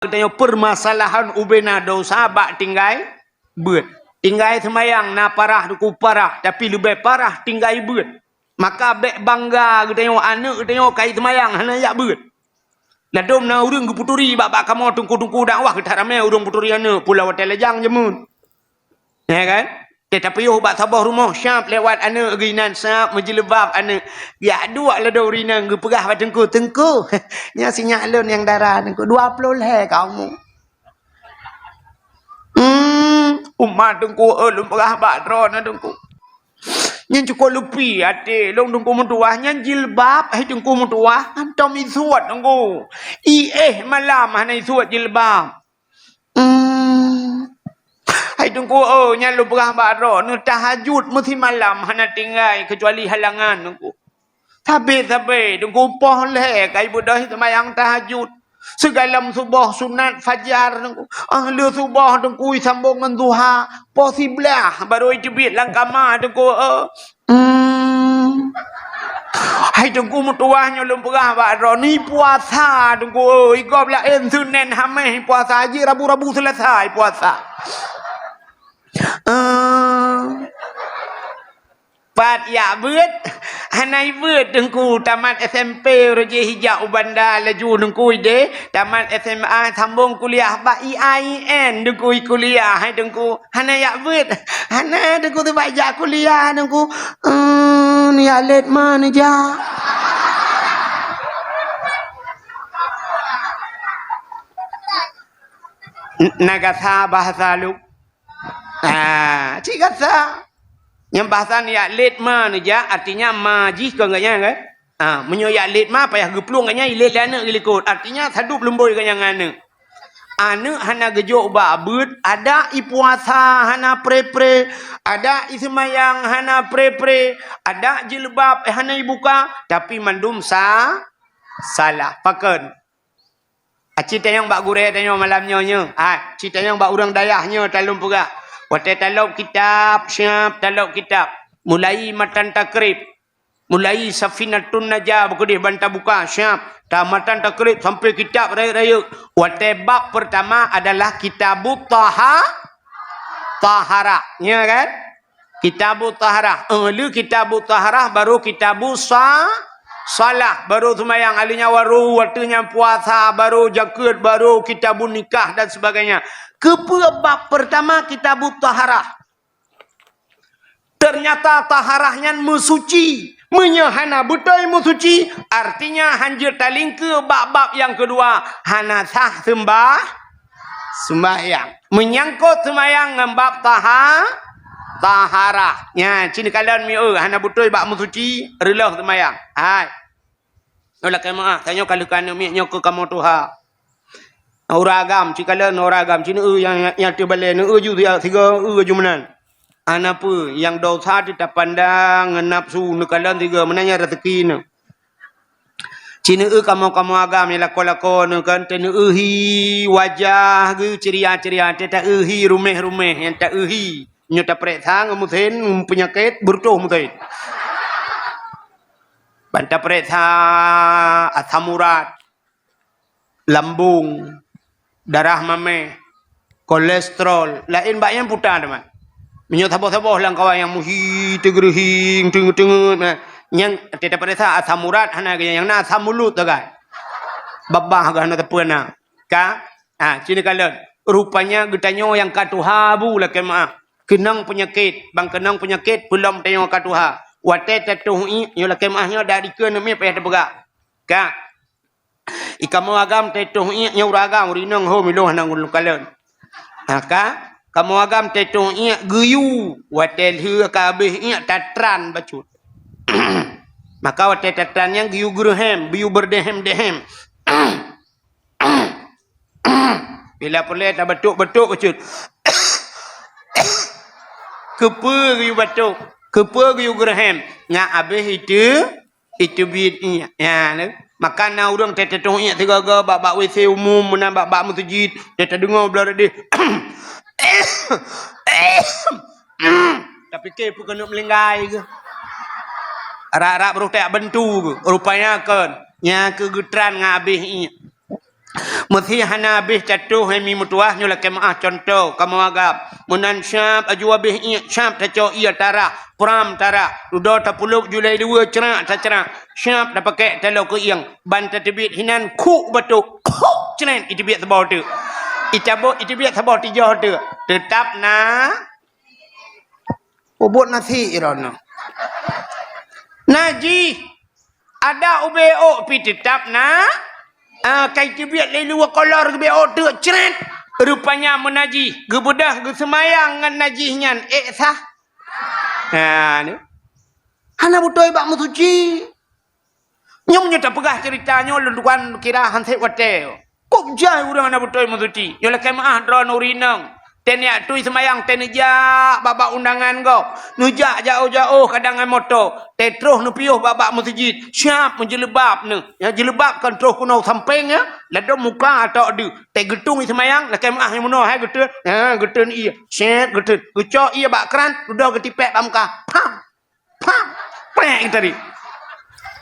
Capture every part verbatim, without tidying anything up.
geutanyoe permasalahan ubena dosa bak tinggai beuet. Tinggai seumayang na parah, Teungku, parah, tapi leubeh parah tinggai beuet. Maka bék bangga geutanyoe, aneuk geutanyoe ka seumayang hana jak beuet. Ladôm na ureuëng geupeuturi bak-bak kamoe teungku-teungku dakwah, geutak ramé ureuëng peuturi aneuk, pula watée lajang jameun. Ya kan? Teuh tapiôh bak saboh rumoh, siap lewat aneuk geuinan, siap meujilbab aneuk. Jak duek ladôm ureuëng inong geupeugah bak teungku, "Teungku, nyoe sinyak lôn nyang dara, teungku, dua ploh lhée ka umu." Hmm, umat teungku, eh, lôn peugah bak droeneuh teungku. Nyan cukôp leupi até lôn teungku meutuwah, nyan jilbab hai teungku meutuwah, hantom isuet teungku. Iéh malam hana isuet jilbab. Hmm. Hai teungku, oh, nyan lôn peugah bak droeneuh, tahajud meusimalam hana tinggai keucuali halangan teungku. Sabe-sabe teungku poh lhée kai beudôh seumayang tahajud. Sigohlom suboh sunat fajar teungku. Ah, lheueh suboh teungku sambong ngon duha. Poh siblaih baru iteubiet lam kama teungku. Eh. Hmm. Hai teungku meutuwah nyoe lôn peugah bak droeneuh, puasa teungku. Igob laén Senin Hamis puasa, ji Rabu-Rabu Selasa puasa. Eh. Pat jak beuet, hana ibeuet teungku, tamat S M P uroe jih ijak u Banda laju teungku ideh, tamat S M A sambong kuliah bak I A I N teungku, i kuliah hai teungku, hana jak beuet, hana teungku, teuba jak kuliah teungku, emm, jak lét ma neujak. N-, na gasa bahasa lu. Ah, cit gasa. Nyang bahasa ni jak lét ma neujak, artinya ma jih kon gobnyan kan? Ah, meunyoe jak lét ma payah geuplueng gobnyan, ilét lé aneuk geulikot. Artinya sadub lumbôi gobnyan ngon aneuk. Aneuk hana geujok bak beuet, adak ipuasa hana pre-pre, adak iseumayang hana pre-pre, adak jilbab hana ibuka, tapi mandum sa-, salah. Pakon? Aci tanyong bak gurée tanyoe malam nyoe nyoe. Ha, ci tanyong bak ureuëng dayah nyoe talôn peugah. Watée talop kitab, siap talop kitab. Mulai matan takrib. Mulai Safinatun Najah beukeudeh ban tabuka, siap. Ta matan takrib sampai kitab rayeuk-rayeuk. Watée bab pertama adalah kitabut taha-, taharah. Ya kan? Kitabut Taharah. Eh, lheueh Kitabut Taharah, baru Kitabus Sa-, Salah, baru seumayang, alheuh nyan baru watée nyan puasa, baru jakeuet, baru Kitabun Nikah dan sebagainya. Keupeue bab pertama Kitabut Taharah? Ternyata taharah nyan meusuci. Meunyoe hana beutôi meusuci, artinya hanjeuet talingkeue bak bab nyang keudua, hana sah seumbah-, Seumayang. Meunyangkot seumayang ngon bab taha-, taharah. Nyan, ci neukalon mieu, hana beutôi bak meusuci, reuloh seumayang. Hai. Nyoe lakée meuáh, tanyoe ka lheueh keu aneuk miet nyoe keu kamoe tuha. Ureuëng agam, ci kalon ureuëng agam, ci neu nyang, nyang teubalée, neu ju siga, siga eu ju meunan. Hana peue, nyang dosa teuh tapandang ngon nafsu, neukalon siga, meunan nyan raseuki neu. Ci neu kamoe-kamoe agam nyang lakoe-lakoe neu kan, teuneu hi wajah geuh ceria-ceria, teu ta-eu hi ruméh-ruméh nyang ta-eu hi. Nyoe tapareksa ngon meusén, peunyakét, beureutoh meusén. Ban tapareksa asam urat, lambung, darah maméh, kolesterol, laén bak nyan puta teuma. Meunyoe saboh-saboh lam kawan nyang muhi, teugeureuhing, teungeut-teungeut, nah, nyang teuta pareksa asam urat hana, nyang na asam mulut sagai. Babah geuh hana teupeu na. Ka? Ah, ci neukalon. Rupanya geutanyoe nyang ka tuha bu lakée meuáh. Keunong peunyakét, ban keunong peunyakét peulom tanyoe ka tuha. Watée tatoh iék, nyoe lakée meuáh nyoe dak dikeue aneuk miet payah tapeugah. Ka? I kamoe agam teutoh iék nyoe ureuëng agam, ureuëng inong ho miloh hana ulôn kalon. Ha ka, kamoe agam teutoh iék geuyue, watée lheueh ka habéh iék tatran bacut. Maka watée tatran nyan geuyue geureuhem, geuyue beudehem-dehem. Bila peureulée tabatuk-batuk bacut. Keupeue geuyue batuk? Keupeue geuyue geureuhem? Nyak habéh itu Itu biet iék. Ya, lé. Maka na ureuëng teutoh iék sigoe-goe bak, bak W C umum, meunan bak, bak meuseujid, teudeungoe bloe deh. Tapike peue keuneuk meulinggai keuh. Rab-rab beureutek beuntu keuh. Rupanya kon. Nyan keuh geutran ngon habéh iék. Meusé hana habéh tatoh hai mi meutuwah, nyoe lakée meuáh cuntoh kamoe agam. Meunan siab aju habéh iék, siab tacok ié tarah, pram tarah. Dudoe tapulop julée luweue crak tacrak. Siab tapakék taloe keuieng. Ban tateubiet hinan khuk batuk, khuk cret iteubiet saboh teuk. Icabot iteubiet saboh tijoh teuk. Teutab na ubot nasi irono. Najih. Ada ubé ôk pi teutab na, ah, kai teubiet lé luwa kolor geubé ôk teuk cret. Rupanya meunajih, geubeudôh geuseumayang ngon najih nyan ék sah. Ha, ni. Hana beutôi bak meusuci. Nyoe meunyoe tapeugah ceurita nyoe lôn tuan kira han sép watée. Kok jai ureuëng hana beutôi meusuci? Nyoe lakée meuáh droeneuh ureuëng inong. Teuneuk tui seumayang, teuneuk jak bak-bak undangan gob. Neujak jaoh-jaoh kadang ngon moto. Teutroh neupiôh bak-bak meuseujid. Siab meujeuleubaab neuh. Nyang jeuleubaab kon troh keunoe sampéng, ya. Ladôm muka atok deuh. Teugeutong seumayang, lakée meuáh nyang meunoe hai geuteun. Ha, geuteun ié. Sét geuteun. Geucok ié bak kran, dudoe geutipék bak muka. Pam! Pam! Prek geutarék.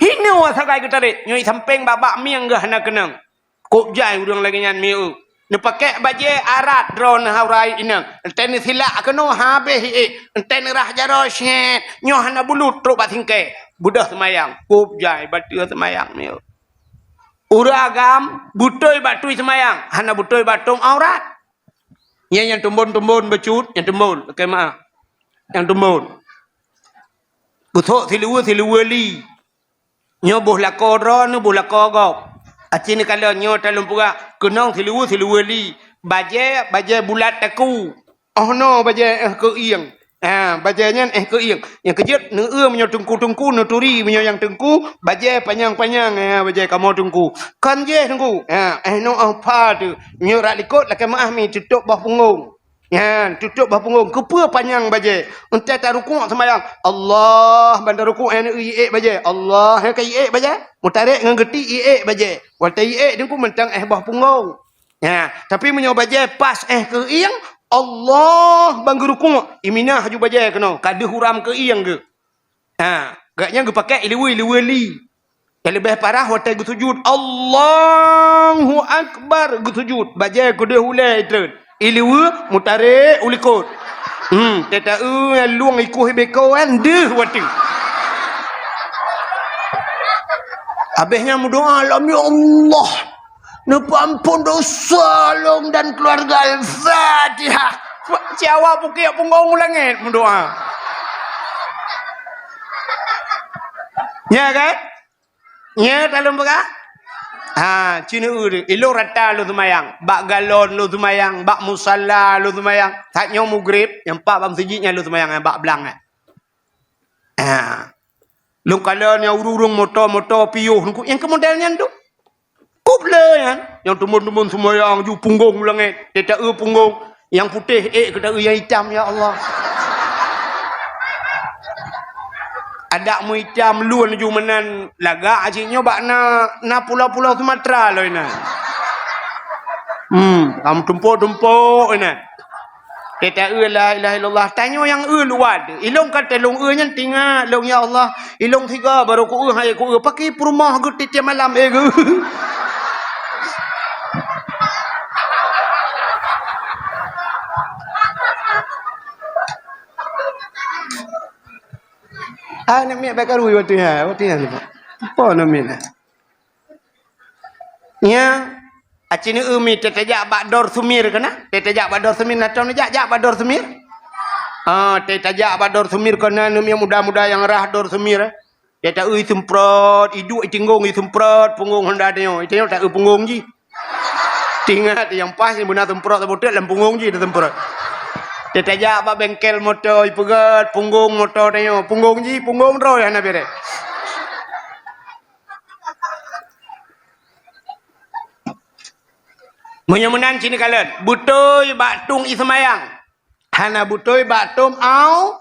Hinoe sagai geutarék. Nyoe sampéng bak-bak mieng geuh hana keunong. Kok jai ureuëng lagée nyan mieu. Neupakék bajée arat droeneuh aurai inong. Entée neusilak keunoe habéh iék. Entée neurah jaroe syét. Nyoe hana bulut trok bak singkée. Beudôh seumayang. Kok jai bateue seumayang mieu. Ureuëng agam beutôi bak tui seumayang. Hana beutôi bak tom aurat. Nyan nyang tumbon-tumbon bacut, nyang tumbon, lakée meuáh. Nyang tumbon. Geusok siluweue, siluweue li. Nyoe boh lakoe droeneuh, boh lakoe gob. Aci neukalon nyoe talôn peugah, keunong siluweue, siluweue li. Bajée, bajée bulat taku. Oh no bajée éh keuieng. Ha, bajée nyan éh keuieng. Nyang keujeuet neueu meunyoe teungku-teungku, neuturi meunyoe nyang teungku, bajée panyang-panyang, ha, bajée kamoe teungku. Kon jéh teungku. Ha, éh no éh pha teuh. Meunyoe rak likot lakée meuáh mi tutôp boh punggong. Nyan, tutôp boh punggong. Keupeue panyang bajée? Entée tarukuk seumayang. Allah, ban tarukuk éh neueu iék bajée. Allah, nyang ka iék bajée. Meutarek ngon geuti iék bajée. Watée iék teungku mantong éh boh punggong. Ya, tapi meunyoe bajée pas éh keuieng, Allah ban geurukuk, iminah aju bajée keunoe, ka deuh uram keuieng geuh. Ha, gobnyan geupakék iluweue, iluweue li. Nyang leubeh parah watée geusujut, Allahu Akbar, geusujut, bajée keudeuh ulée itreun. Iluweue, meutarek u likot. Hmm, teuta-eu lueng ikoh ibeko kan, deuh watée. Habéh nyan meudoa lom, "Ya Allah, neupeuamphon dosa lôn dan keuluwarga." Al-Fatihah. Siawa pukiek punggong u langét meudoa. Nya kan? Nya talôn peugah? Ha, cineue ilôn rata lôn seumayang. Bak galon lôn seumayang, bak musala lôn seumayang. Saat nyoe mugrib, nyang pat bak meuseujid nyan lôn seumayang, bak blang nyan. Ha. Lôn kalon nyang ureuëng-ureuëng moto-moto piôh nyan, nyang keu model nyan tu. Kop le nyan, nyang teumon-teumon seumayang ju punggong u langét, teuta-eu punggong, nyang putéh ék keu ta-eu nyang itam, ya Allah. Adak meuitam lôn ju meunan lagak cit nyoe bak na, na pulo-pulo Sumatera lôn inan. Hmm, lam tumpok-tumpok inan. Teuta-eu la ilaha illallah. Tanyoe nyang eu luwat. Ilôn ka teulông eu nyan tingat lôn, ya Allah. Ilôn siga barô ku eu, hai ku eu. Pakri peurumoh geuh tiep-tiep malam, eh, geuh. Ah, nak miet bak karui waktu nyan, waktu nyan. Apa nak miet? Nya, aci neueu mi teutajak bak Dor Sumir keunan? Teutajak bak Dor Sumir, na tom neujak, jak bak Dor Sumir? Ah, teutajak bak Dor Sumir keunan, neumi muda-muda nyang rhah Dor Sumir, eh. Teuta-eu iseumprot, iduek itinggong iseumprot, punggong honda tanyoe. Itanyoe ta-eu punggong jih. Tingat nyang pas nyang beuna seumprot saboh teuk lam punggong jih teuseumprot. Teutajak bak bengkel moto, ipeugöt punggong moto tanyoe. Punggong jih, punggong droe hana bereh. Meunyoe meunan ci neukalon, beutôi bak tueng iseumayang, hana beutôi bak tom au-,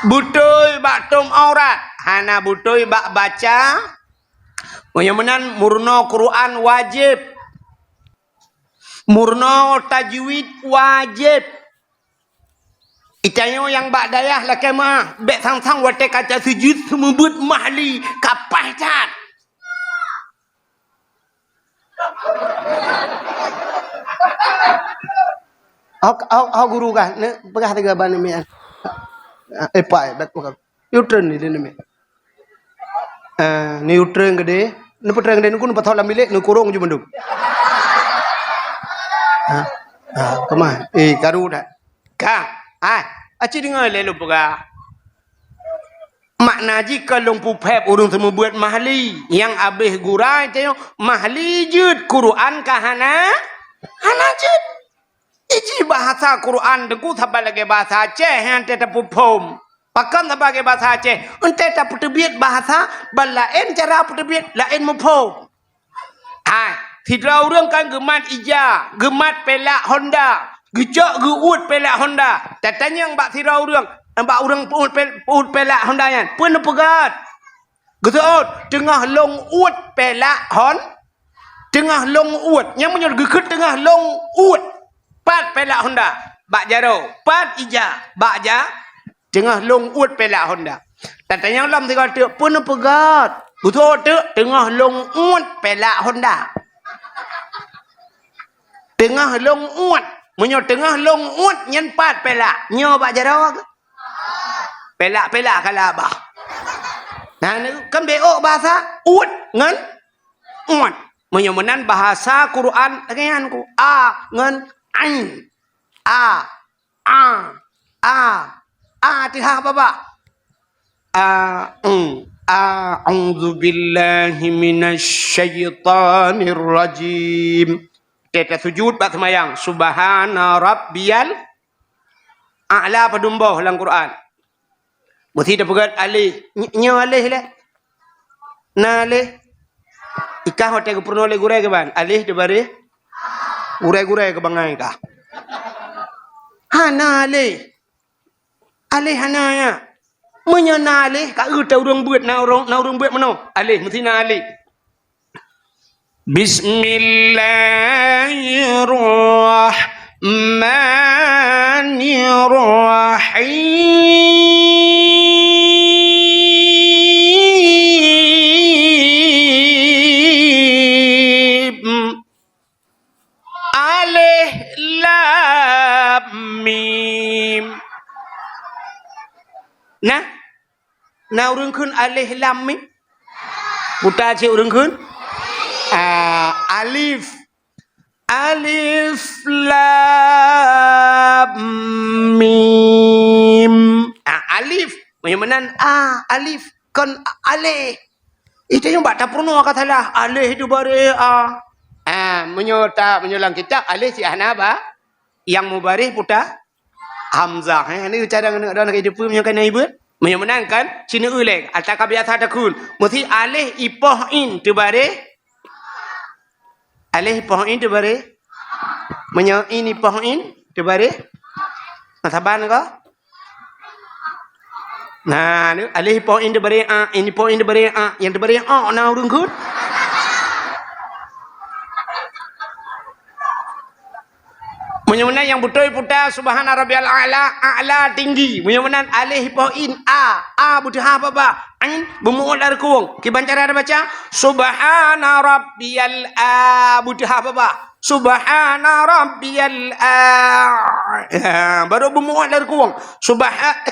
beutôi bak tom aurat, hana beutôi bak baca. Meunyoe meunan, meurunoe Quran wajéb. Meurunoe tajwid wajéb. Itanyoe nyang bak dayah lakée meuáh, bék sang-sang watée ka tasujud seumeubeuet mahli ka paih that. Hok, hok, hok guru kah? Neupeugah tiga ban namiet. Eh, pai, bet bukan. Neutreun di namiet. Eh, neutreun geude, neupeutreun geude, neuku neupathok lam bilék, neukurong ju mandum. Ha? Ha, kemah? Eh, karu dah. Ka, ah, aci deungoe lé lôn peugah. Makna jih ka lôn peuphép ureuëng seumeubeuet mahli nyang abéh gura tanyoe, mahli jeuet, Quran ka hana, hana jeuet. Iji bahasa Quran teungku saban lagée bahasa Aceh nyang teuh tapeuphom. Pakon saban lagée bahasa Aceh, enteuk tapeuteubiet bahasa, ban laén cara peuteubiet, laén muphom. Hai, sidroe ureuëng kan geumat ija, geumat pelak Honda, geucok geuuet pelak Honda. Tatanyong bak sidroe ureuëng, bak ureuëng peuuet pel-, peuuet pelak Honda nyan, "Peue neupeugét?" Geuseuôt, "Teungoh lôn uet pelak Hon-, teungoh lôn uet." Nyang meunyoe geukheun teungoh lôn uet, pat pelak Honda? Bak jaroe. Pat ija? Bak ja-, teungoh lôn uet pelak Honda. Tatanyong lom sigoe teuk, "Peue neupeugét?" Beutôi teuk, "Teungoh lôn uet pelak Honda." Teungoh lôn uet. Meunyoe teungoh lôn uet, nyan pat pelak. Nyoe bak jaroe keuh? Pelak-pelak ka labah. Nah, kan beuôt bahasa uet ngon uet. Meunyoe meunan bahasa Quran, lagée nyan ku. A ngon ain. A, a, a, a, teuhah babah. A, eng. A'udzubillahi minasyaitonirrajim. Teuh tasujud bak seumayang. Subhana rabbiyal a'la padum boh lam Quran. Meusti tapeugét aléh. Ny-, nyoe aléh lé. Na aléh. Ikah watée geupeurunoe lé gurée keuban. Aléh teubaréh. Gurée-gurée keubangai kah. Hana aléh. Aléh hana nyan. Meunyoe na aléh, ka eu teu ureuëng beuet, na ureuëng, na ureuëng beuet meunoe. Aléh, meusti na aléh. Bismillahirrahmanirrahim. Alif Lam Mim. Nah, na ureuëng kheun Alif Lam Mim? Buta cit ureuëng kheun? Ah, alif. Alif Lam Mim. Ah, alif. Meunyoe meunan a, alif, kon aléh. Itu nyang bak tapeurunoe ka salah. Aléh teubaréh a. Ah, meunyoe ta, meunyoe lam kitab aléh cit hana ba, nyang mubaréh buta hamzah, eh, ni cara ngon aneuk-aneuk ka jiteupeue meunyoe ka na ibeut. Meunyoe meunan kan, sineuk lé, ata ka biasa takheun. Meusti aléh ipoh in teubaréh. Aléh ipoh in teubaréh. Meunyoe in ipoh in teubaréh. Na saban ka? Nah, ni aléh ipoh in teubaréh a, in ipoh in teubaréh a, nyang teubaréh o na ureuëng kheun. Meunyoe meunan nyang beutôi puta subhana rabbiyal a'la, a'la tinggi. Meunyoe meunan aléh ipoh in a, a beuteuhah babah, ain beumuot lam rukung. Kiban cara tabaca? Subhana rabbiyal a beuteuhah babah. Subhana rabbiyal a. Ya, baru beumuot lam rukung. Subha-,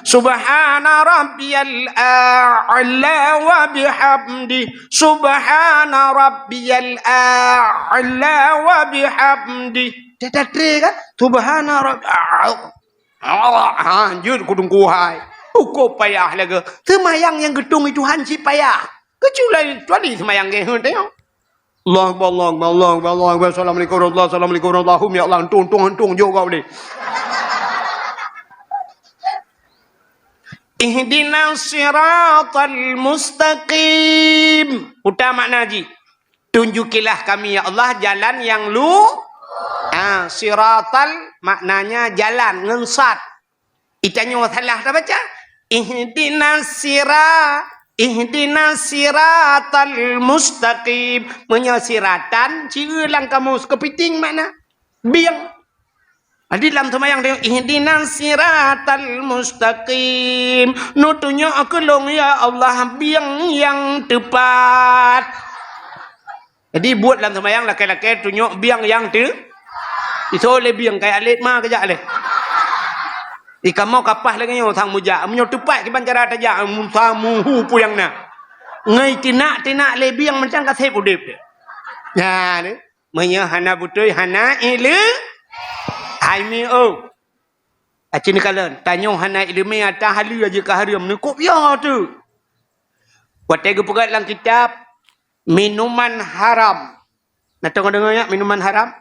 Subhana rabbiyal a'la wa bihamdi. Subhana rabbiyal a'la wa bihamdi. Dah, dah, dah, kan? Subhana rabb-, ah, ah, hanjeuet ku teungku hai. Ukoe payah lagée. Seumayang nyang geutueng Tuhan cit payah. Keucuali, kecuali seumayang geuh teuh. Allahu Akbar, Allahu Akbar, Allahu Akbar, Allahu Akbar. Assalamualaikum warahmatullahi, assalamualaikum warahmatullahi. Ya Allah, untung, untung, untung, jok kau ni. Ihdinas siratal mustaqim. Peue makna jih? Tunjukilah kami, ya Allah, jalan nyang lu-, ah, siratal maknanya jalan, ngon sad. Itanyoe salah tabaca. Ihdinas sira-, ihdinas siratal mustaqim. Meunyoe siratan, ci eu lam kamus, keupiting makna bieng. Jadi lam seumayang teuh, "Ihdinas siratal mustaqim." Neutunyok keu lôn, ya Allah, bieng nyang teupat. Jadi buet lam seumayang lakée-lakée tunyok bieng nyang teu. Iso lé bieng kaya alet ma keujak lé. Ikamoe kapah lagée nyoe sang mujak. Meunyoe teupat kiban cara tajak musa muhu puyang na. Ngai tinak-tinak lé bieng macam kaseb udeb dia. Nah, ni. Meunyoe hana beutôi, hana ileu. Hai mi oh. Aci neukalon, tanyoe hana ileumé ata haleue jeuet keu hareuem, neukôb yo teuh. Watée geupeugah lam kitab, minuman haram. Na teuka deungoe nyak, minuman haram?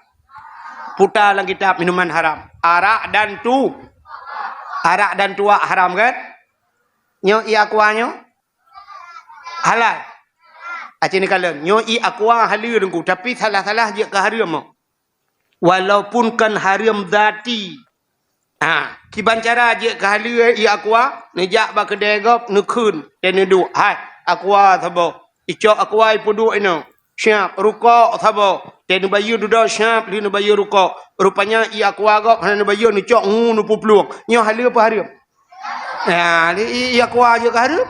Puta lam kitab minuman haram. Arak dan tu. Arak dan tuak haram kan? Nyoe ie aqua nyoe? Halal. Aci neukalon, nyoe ie aqua haleue teungku, tapi salah-salah jeuet keu hareuem. Walaupun kan hareuem zati. Ha, kiban cara jeuet keu haleue ie aqua, neujak bak keudée gob, neukheun, dan neuduek. Hai, aqua saboh. Icok aqua ipeuduek inoe. Siap, rukok saboh. Dan neubayeue dudoe siap, lheueh neubayeue rukok. Rupanya ie aqua gob hana neubayeue, neucok ngu neupeuplueng. Nyoe haleue apa hareuem? Ya, ie, ie aqua jeuet keu hareuem.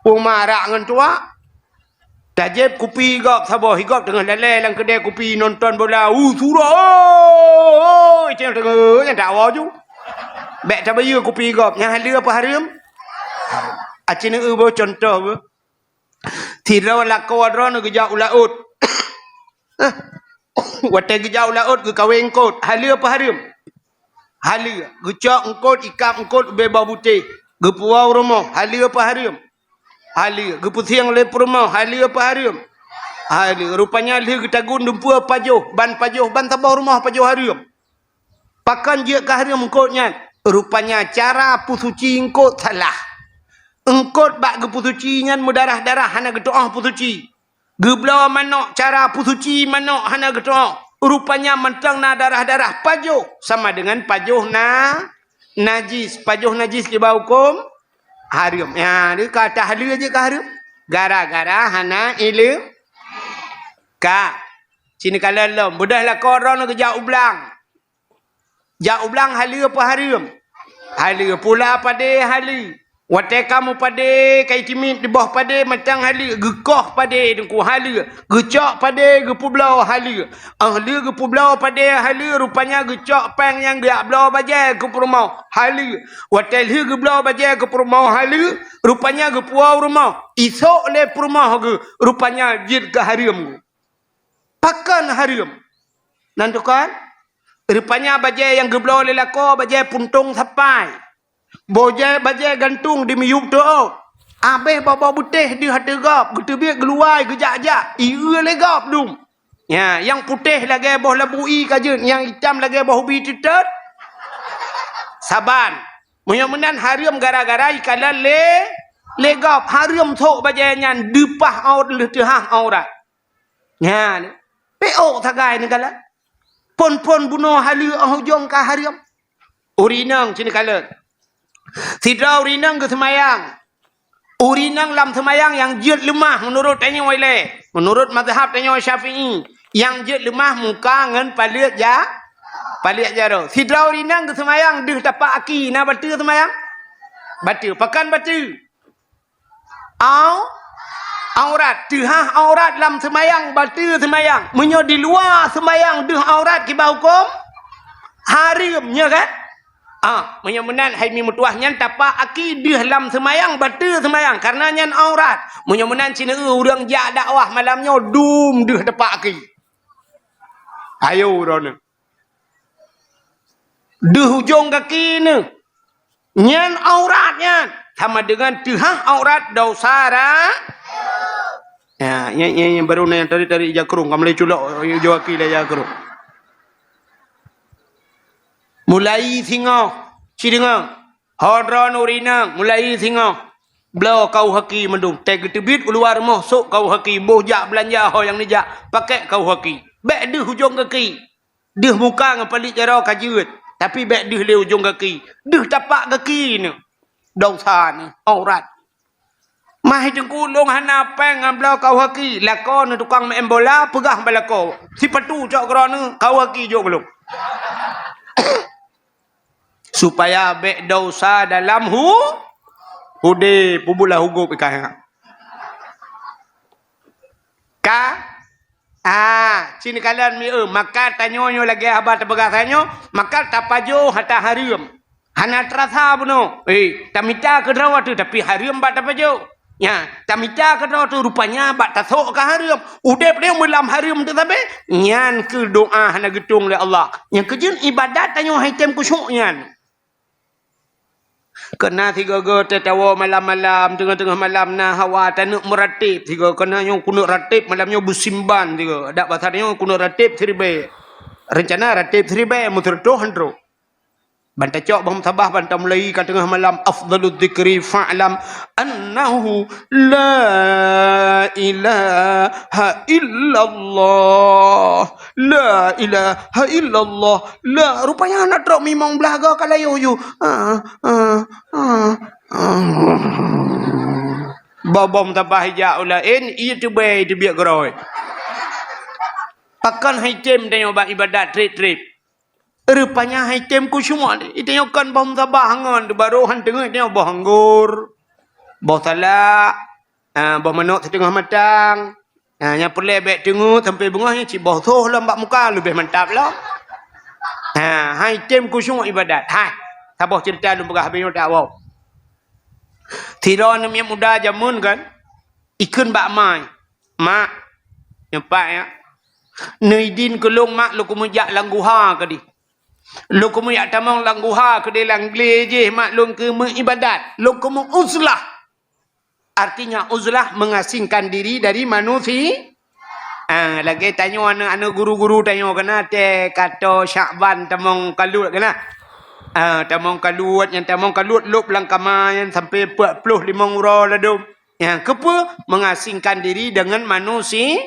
Peue marak ngon tuak. Tajép kupi gob saboh, igob teungoh lalée lam keudée kupi nonton bola. Uh, surah. Oh, oh, oh, teungoh nyang dakwa ju. Bék tabayeue kupi gob. Nyan haleue apa hareuem? Aci neueu boh contoh boh. Sidroe lakoe droeneuh geujak u laôt. Watée geujak u laôt geukawé eungkôt, haleue apa hareuem? Haleue. Geucok eungkôt, ikab eungkôt ubé boh butéh, geupuwoe u rumoh, haleue apa hareuem? Haleue. Geupeusieng lé peurumoh, haleue apa hareuem? Haleue. Rupanya lheueh geutagun dumpeue pajoh, ban pajoh, ban saboh rumoh pajoh hareuem. Pakon jeuet keu hareuem eungkôt nyan? Rupanya cara peusuci eungkôt salah. Eungkôt bak geupeusuci nyan meudarah-darah, hana geutu'oh peusuci. Geubloe manök, cara peusuci manök hana geutu'oh. Rupanya mantong na darah-darah, pajoh sama dengan pajoh na najis. Pajoh najis kiban hukôm hareuem. Ya, dia ka tahleul jeuet keu hareuem. Gara-gara hana ileumé. Ka. Sini kala lom. Beudôh lakoe droeneuh geujak u blang. Jak u blang haleue apa hareuem? Haleue. Pula padé haleue. Watée ka meupadé, ka itimiet di boh padé mantong haleue. Geukoh padé teungku haleue. Geucok padé geupeubloe haleue. Óh lheueh geupeubloe padé haleue, rupanya geucok péng nyang geujak bloe bajée keu peurumoh haleue. Watée lheueh geubloe bajée keu peurumoh haleue, rupanya geupuwoe u rumoh. Isok lé peurumoh geuh, rupanya jeuet keu hareuem geuh. Pakon hareuem? Nan tukon? Rupanya bajée nyang geubloe lé lakoe bajée puntông sapai. Bajée, bajée gantung di miyueb teuôt. Abéh boh-boh butéh deuh ateueh gob, geuteubiet geuluwai geujak-jak, ie lé gob dum. Ya, nyang putéh lagée boh labu ie ka jeuet, nyang itam lagée boh ubi teutot. Saban. Meunyoe meunan hareuem gara-gara ikalon lé, lé gob, hareuem sôk bajée nyan deupah aur-, leuh teuhah aurat. Nyan, peuôk sagai neukalon. Phon-phon bunoe haleue óh ujong ka hareuem. Ureueng inong sini kalon. Sidroe ureueng inong geuseumayang. Ureueng inong lam seumayang nyang jeuet leumah meunurot tanyoe ilée. Meunurot mazhab tanyoe Syafi'i, nyang jeuet leumah muka ngon paleuet ja-, paleuet jaroe. Sidroe ureueng inong geuseumayang deuh tapak aki, na bateue seumayang? Bateue. Pakon bateue? Au-, aurat. Teuhah aurat lam seumayang, bateue seumayang. Meunyoe di luwa seumayang deuh aurat kiban hukôm, hareuem, nyo kan? Ah, meunyoe meunan hai mi meutuwah nyan tapak aki deuh lam seumayang, bateue seumayang, kareuna nyan aurat. Meunyoe meunan sineue ureueng jak dakwah malam nyoe dum deuh tapak aki. Ayo droeneuh. Deuh ujong gaki neuh. Nyan aurat nyan. Sama dengan teuhah aurat dosa ra-, ya, nyan, nyan, nyan baru na nyang tadi-tadi ija krong, ka mulai culok ujong gaki lé ija krong. Mulai singoh, ci deungoe. Ho droeneuh ureueng inong, mulai singoh. Bloe kaoh gaki mandum. Tée geuteubiet u luwa rumoh, sôk kaoh gaki, boh jak beulanja ho nyang neujak, pakék kaoh gaki. Bék deuh ujong gaki. Deuh muka ngon paleuet jaroe ka jeuet, tapi bék deuh lé ujong gaki. Deuh tapak gaki neuh. Dosa neuh, aurat. Mah teungku lôn hana péng ngon bloe kaoh gaki. Lakoe neuh tukang meu'en bola, peugah bak lakoe, sipatu cok keudroe neuh, kaoh gaki jok keu lôn. Supaya bék dosa dalam hu-, udeb, peubulah hugôb ikan. Ka? Ah, sini kalian mi, eh, maka tanyoe nyoe lagée haba tapeugah tanyoe, maka tapajoh hata hareuem. Hana terasa bunoe. Eh, tamita keudroe tu, tapi hareuem bak tapajoh. Nya, tamita keudroe tu rupanya bak tasok ka hareuem. Udeb dia meulam hareuem tu sabe, nyan keu doa hana geutong lé Allah. Nyang keujeuet ibadat tanyoe hai tem khusyuk nyan. Keunan sigoe-goe teuh tawoe malam-malam, teungoh-teungoh malam na hawa taneuk meurateb sigoe. Keunan nyoe kuneuk rateb malam nyoe beusimban sigoe. Adak basa nyoe kuneuk rateb siribée. Reuncana rateb siribée meuseureutoh han trok. Ban tacok boh musabah ban tamulai ka teungoh malam, afdhalu dzikri fa'lam annahu la ilaha illallah. La ilaha illallah. La, rupanya na trok mimong blaga ka layu yu. Ah, ah, ah, ah. Boh-boh musabah ijak u laén, ié teubée teubiet geurôi. Pakon hai tem tanyoe bak ibadat treb-treb. Rupanya hai tem khusyuk. Itanyoe kon boh musabah ngon tu baru han teungoh itanyoe boh anggur, boh salak, ah, boh manok siteungoh matang. Ah, nyang peureulée bék teungoh sampai beungoh nyan cit boh soh lom bak muka leubeh mantap lom. Ah, hai tem khusyuk ibadat. Hai, saboh ceurita lôn peugah habéh nyoe tak woe. Sidroe aneuk miet muda jameun kan, ikheun bak ma, "Mak, nyoe pat ya. Neuidin keu lôn, Mak, lôn keumeujak lam guha keudeh. Lôn keumeujak tamong lam guha keudeh, lam glé jih, Mak, lôn keumeuk ibadat. Lôn keumeuk uzlah." Artinya uzlah mengasingkan diri dari manusia. Ah, lagée tanyoe aneuk-aneuk guru-guru tanyoe keunan teuh kato Syakban tamong kalut keunan. Ah, tamong kalut, nyang tamong kalut lôb lam kama nyan sampai peuet ploh limong uroe ladôm. Nyang keupeue? Mengasingkan diri dengan manusia.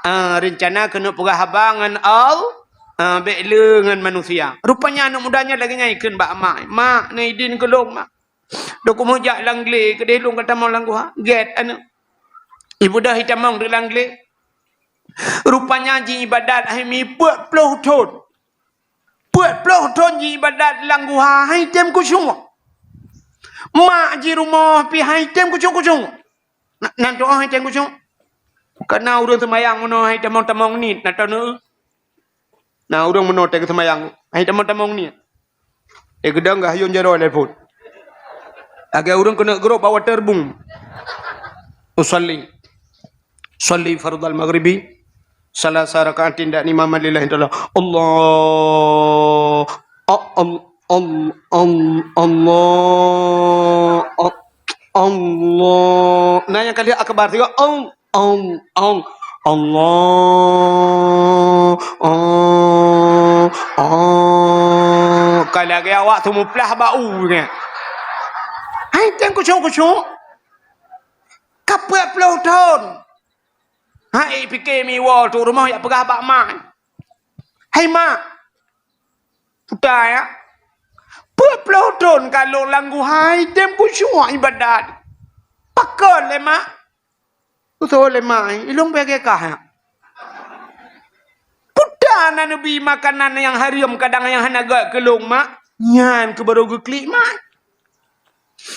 Ah, rencana keuneuk peugah haba ngon Al-, ah, bék le ngon manusia. Rupanya aneuk muda nyan lagée nyan ikheun bak mak, "Mak, neuidin keu lôn, Mak. Lôn keumeujak lam glé keudeh, lôn ka tamong lam guha." Gét aneuk. Ibeudôh itamong di lam glé. Rupanya ji ibadat hai mi peuet ploh thon. Peuet ploh thon ji ibadat lam guha hai tem khusyuk. Mak ji rumoh pih hai tem khusyuk-khusyuk. Na, nan tu'oh hai tem khusyuk. Kana ureuëng seumayang meunoe hai tamong-tamong niet, na taneuk. Na ureuëng meunoe teuh geuseumayang, hai tamong-tamong niet. Eh, geudong geuh hayun jaroe lé phon. Lagée ureuëng keuneuk grob bak waterboom. Usalli. Salli fardal maghribi salasa raka'atin dan imaman lillahi ta'ala. Allah. A-, al-, al-, al-, Allah. A-, Allah. Nah, nyang kali akbar tiga. Al-, Al-, al-, Allah, ah, ah. Ka lagée awak teumuplah bak u nyan. Hai tem khusyuk-khusyuk. Ka peuet ploh thon. Hai pike miwoe tu rumoh jak peugah bak mak. Hai mak. Puta ya. Peuet ploh thon ka lôn lam guha hai tem khusyuk ibadat. Pakon lé mak? Usoe lé mak, ilong bèe kah nyak. Peue na neubi makanan nyang hareuem kadang nyang hana gèt keu lôn mak? Nyan keuh barô geuklik mak.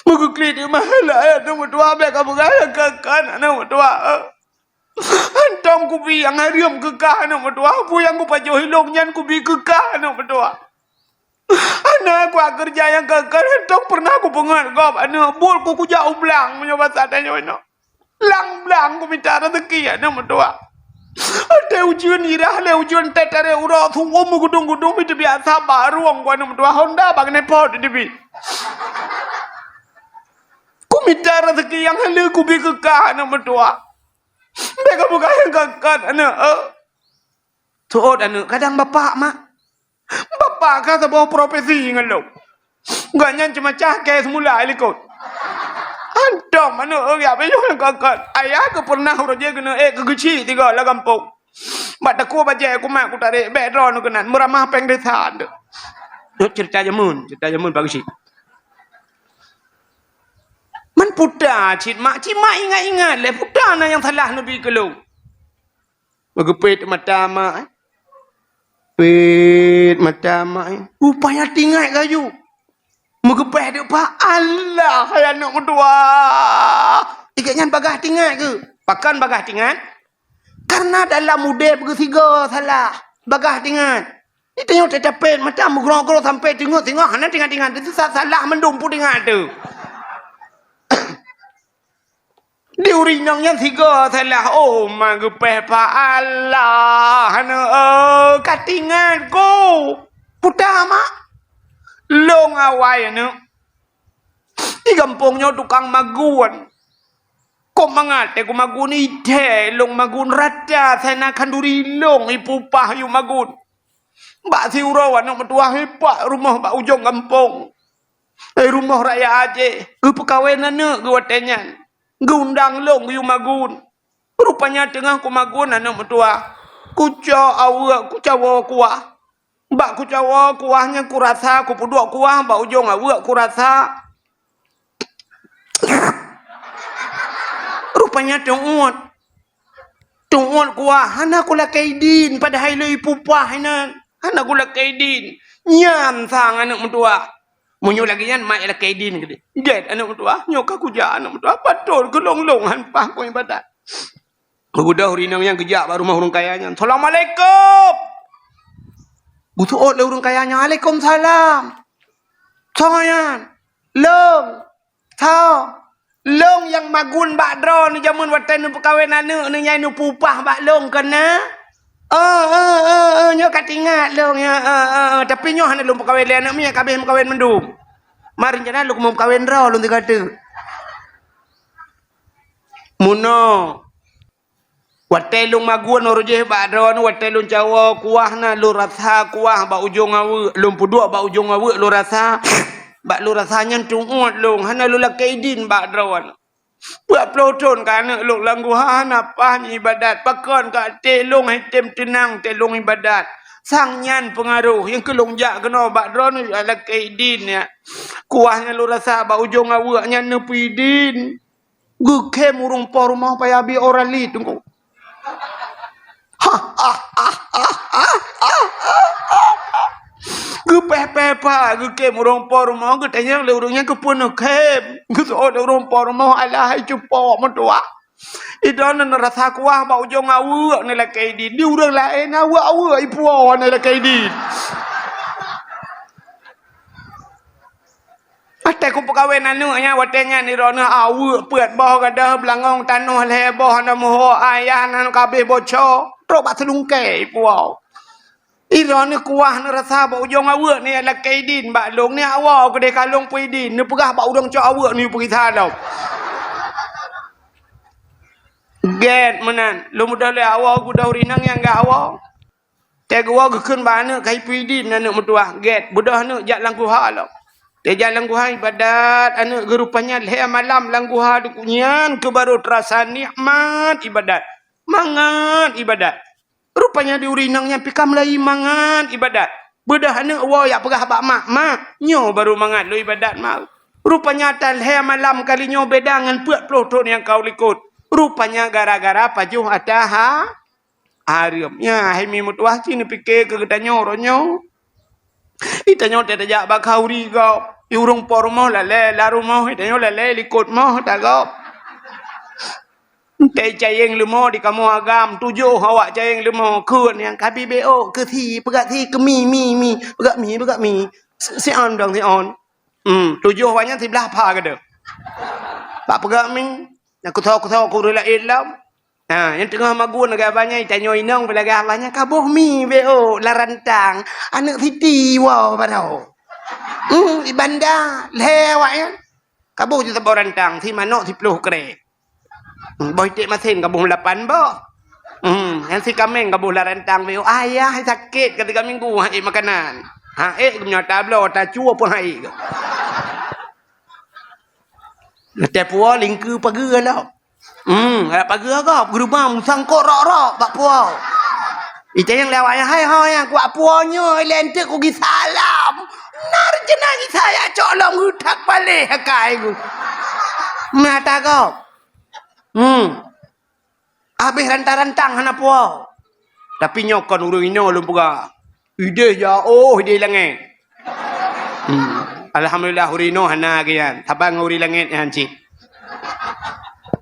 Meugeuklik di mak, aneuk meutuah, bèk kapeugah lagèe nyan aneuk meutuah. Hantom kubi nyang hareuem keu kah aneuk meutuah, peue nyang kupajoh ilong nyan kubi keu kah aneuk meutuah. Hana kuat keureuja nyang keu kah, hantom peureunah kupeungeut gob aneuk, buet ku kujak u blang meunyoe basa tanyoe inoe. Lam blang kumita raseuki aneuk meutuah. Watèe ujeuen irah lé ujeuen teutarek uroe su'um meugudong-gudong, mi teubiasa barong ku aneuk meutuah, honda bak nèpot teubi. Kumita raseuki nyang haleue kubi keu kah aneuk meutuah. Bèk kapeugah nyang ka-ka aneuk, eh. Seuôt aneuk, kadang bapak, mak. Bapak ka saboh profesi ngon lôn. Gobnyan ceumacah kèe seumula i likot. Hantom aneuk, eh, ya, beuyôh ngon kakot. Ayah keuh peureunah uroe jih keuneuk ék keu geuchik tiga lam gampông. Bak takue bajèe kumat kutarek, bèk droeneuh keunan, meuramah péng desa tu. Nyoe ceurita jameun, ceurita jameun Pak Geuchik. Man peue ta cit mak, cit mak ingat-ingat lé peue ta na nyang salah neubi keu lôn. Meugeupét mata mak, eh. Pét mata mak, eh. Rupanya tingat laju. Meugeupéh deuk pak, alah, hai aneuk meutuah. Ikét nyan bagaih tingat keuh. Pakon bagaih tingat? Karena dalam udeb geusigoe salah, bagaih teuingat. Di tanyoe teutapet mata meugroe-groe sampai teungoh-teungoh hana teuingat-ingat. Itu sa-, salah mandum peue teuingat tu. Di ureueng inong nyan sigoe salah, oh, ma geupeuphon Allah, aneuk, oh, ka teuingat ku. Puta mak. Lôn awai aneuk. Di gampông nyoe tukang magun. Kok mangat teuh ku magun, ithée lôn magun rata sana khanduri lôn ipupah yue magun. Bak siuroe aneuk meutuwah ipak rumoh bak ujong gampông. Eh, rumoh raya Aceh, geupeukawen aneuk geuh watée nyan. Geuundang lôn geuyue magun. Rupanya teungoh kumagun aneuk meutuwah. Kucok aweuek kucawoe kuah. Bak kucawoe kuah nyan kurasa, kupeuduek kuah bak ujong aweuek kurasa. Rupanya teuôt. Teuôt kuah, hana kulakée idin, padahai lôn ipupah inan. Hana kulakée idin. Nyan sang aneuk meutuwah. Meunyoe lagée nyan, mak lakée idin keudeh. Gét aneuk meutuwah, nyoe ka kujak aneuk meutuwah. Patot geulong-long han paih kon ibadat. Geubeudôh ureueng inong nyan geujak bak rumoh ureueng kaya nyan. "Assalamualaikum." Geuseuôt lé ureueng kaya nyan, "Waalaikumsalam." "Soe nyan?" "Lôn." "Soe?" "Lôn nyang magun bak droeneuh jameun watée neupeukawen aneuk neuh nyang neupupah bak lôn kon na?" "Oh, oh, oh, oh, nyoe ka teuingat lôn, ya, oh, oh, oh. Tapi nyoe hana lôn peukawen lé aneuk miet, ka abéh meukawen mandum. Ma reuncana lôn meukawen droe lôn sigoe teuk." Meunoe. Watée lôn magun roh jih bak droeneuh, watée lôn cawoe kuah na, lôn rasa kuah bak ujong aweuek, lôn peuduek bak ujong aweuek lôn rasa, bak lôn rasa nyan teuôt lôn, hana lôn lakée idin bak droeneuh. Peuet ploh thon ka aneuk lôn lam guha hana paih ibadat, pakon ka até lôn han tem teunang tée lôn ibadat. Sang nyan peungaroh nyang keu lôn jak keunoe bak droeneuh lakée idin nyan. Kuah nyang lôn rasa bak ujong aweuek nyan neupeuidin. Geukhém ureueng po rumoh payah bi ora li teungku. Geupéh-péh pa geukhém ureueng po rumoh, geutanyong lé ureueng nyan keupeue neukhém. Geuseuôt lé ureueng po rumoh, "Alah hai cupo meutuwah. Idroeneuh neurasa kuah bak ujong aweuek neulakée idin. Di ureueng laén aweuek-aweuek ipuwoe neulakée idin." Watée kupeukawen aneuk nyan, watée nyan droeneuh aweuek peuet boh gadôh beulangong tanoh lhée boh na meuho ayah nan ka abéh boco, trok bak seulungkée ipuwoe. Droeneuh kuah neurasa bak ujong aweuek neulakée idin bak lôn, neujak woe keudeh ka lôn peuidin, neupeugah bak ureueng cok aweuek neupeugisa lom. Gét meunan, lôn beudôh lé awoe geudoh rinang nyang gak awoe. Tée geuwoe geukheun bak aneuk ka ipeuidin aneuk meutuwah, gét, beudôh aneuk jak lam guha lom. Tée jak lam guha ibadat aneuk geuh rupanya lhée malam lam guha teungku nyan keuh barô teurasa nikmat ibadat. Mangat ibadat. Rupanya di ureueng inong nyan pih ka meulayeue mangat ibadat. Beudôh aneuk woe jak peugah bak mak, "Mak, nyoe barô mangat lôn ibadat mak." Rupanya tan lhée malam kali nyoe beda ngon peuet ploh thon nyang ka u likot. Rupanya gara-gara pajoh ata ha-, hareuem. Nyan hai mi meutuwah cit neupike keu geutanyoe uroe nyoe. Geutanyoe teuh tajak bak khanduri gob. Di ureueng po rumoh lalée lam rumoh, geutanyoe lalée likot moh tagob. Tée cayeng leumo di kamoe agam, tujoh awak cayeng leumo, kheun nyang ka bi B O, keu si, peugah si, keu mi, mi, mi, peugah mi, peugah mi. Si, si on dong, si on. Hmm, tujoh awak nyan siblah pha gadôh. Bak peugah mi, nyang keusoe-keusoe keu ureueng laén lom. Ha, nyang teungoh magun lagée abah nyan, tanyoe inong pih lagée abah nyan, ka boh mi B O lam rantang. Aneuk siti woe baroe. Hmm, di banda, lhée awak nyan. Ka boh ju saboh rantang, si manok siploh krek. Hmm, boh iték masen ka boh lapan boh. Hmm, nyang si kaméng ka boh lam rantang, "Wéh, ayah sakét ka tiga minggu han ék makanan. Han ék geumeunyoe tabloe, tacue pun han ék." Geutai puwoe lingkeu pageue lom. Hmm, rab pageue gob, geureubang musang kok rok-rok bak puwoe. Itanyong lé awak nyan, "Hai ho nyang kuat puwoe nyoe, ilée eunteuk kugisa lom." Na reuncana gisa jak cok lom geutak paléh akai geuh. Mata gob. Hmm. Abéh rantang-rantang hana puwoe. Tapi nyoe kon ureueng inoe lôn peugah. Idéh jak, oh, idéh langét. Hmm. Alhamdulillah, ureueng inoe hana lagée nyan. Saban ngon ureueng langét nyan cit.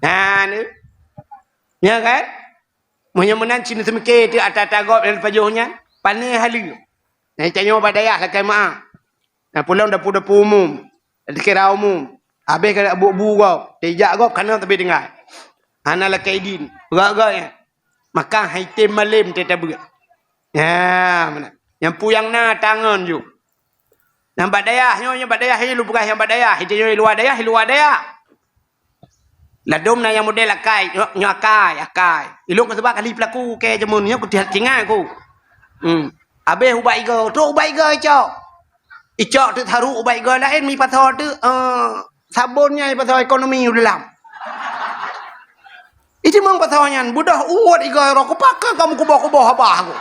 Nah, ni. Nya kan? Meunyoe meunan cit neuseumiké teuk ata-ata gob nyang pajoh nyan, pané haleue. Nyang tanyoe bak dayah lakée meu'ah. Nyang pulang dapu-dapu umum, dikira umum. Habéh ka bu-bu gob, tijak gob kana teubi tinggai. Hana lakée idin. Peugah-peugah nyan. Maka hai tem malem teutabeuet. Ya, meunan. Nyang puyang na tangon ju. Nyang bak dayah nyoe, nyang bak dayah, ilôn peugah nyang bak dayah, itu nyoe luwa dayah, luwa dayah. Ladôm na nyang model akai, nyoe, nyoe akai, akai. Ilôn keusabab kali peulaku kée jameun nyoe kutihat tingai ku. Hmm. Habéh ubak igoe, trok ubak igoe icok. Icok teuk tharu ubak igoe laén mi pasoe teuk, eh, sabon nyang pasoe ekonomi u dalam. Itimang pasoe nyan, beudôh uwot igoe roh kupaka kamu kuboh-kuboh abah ku.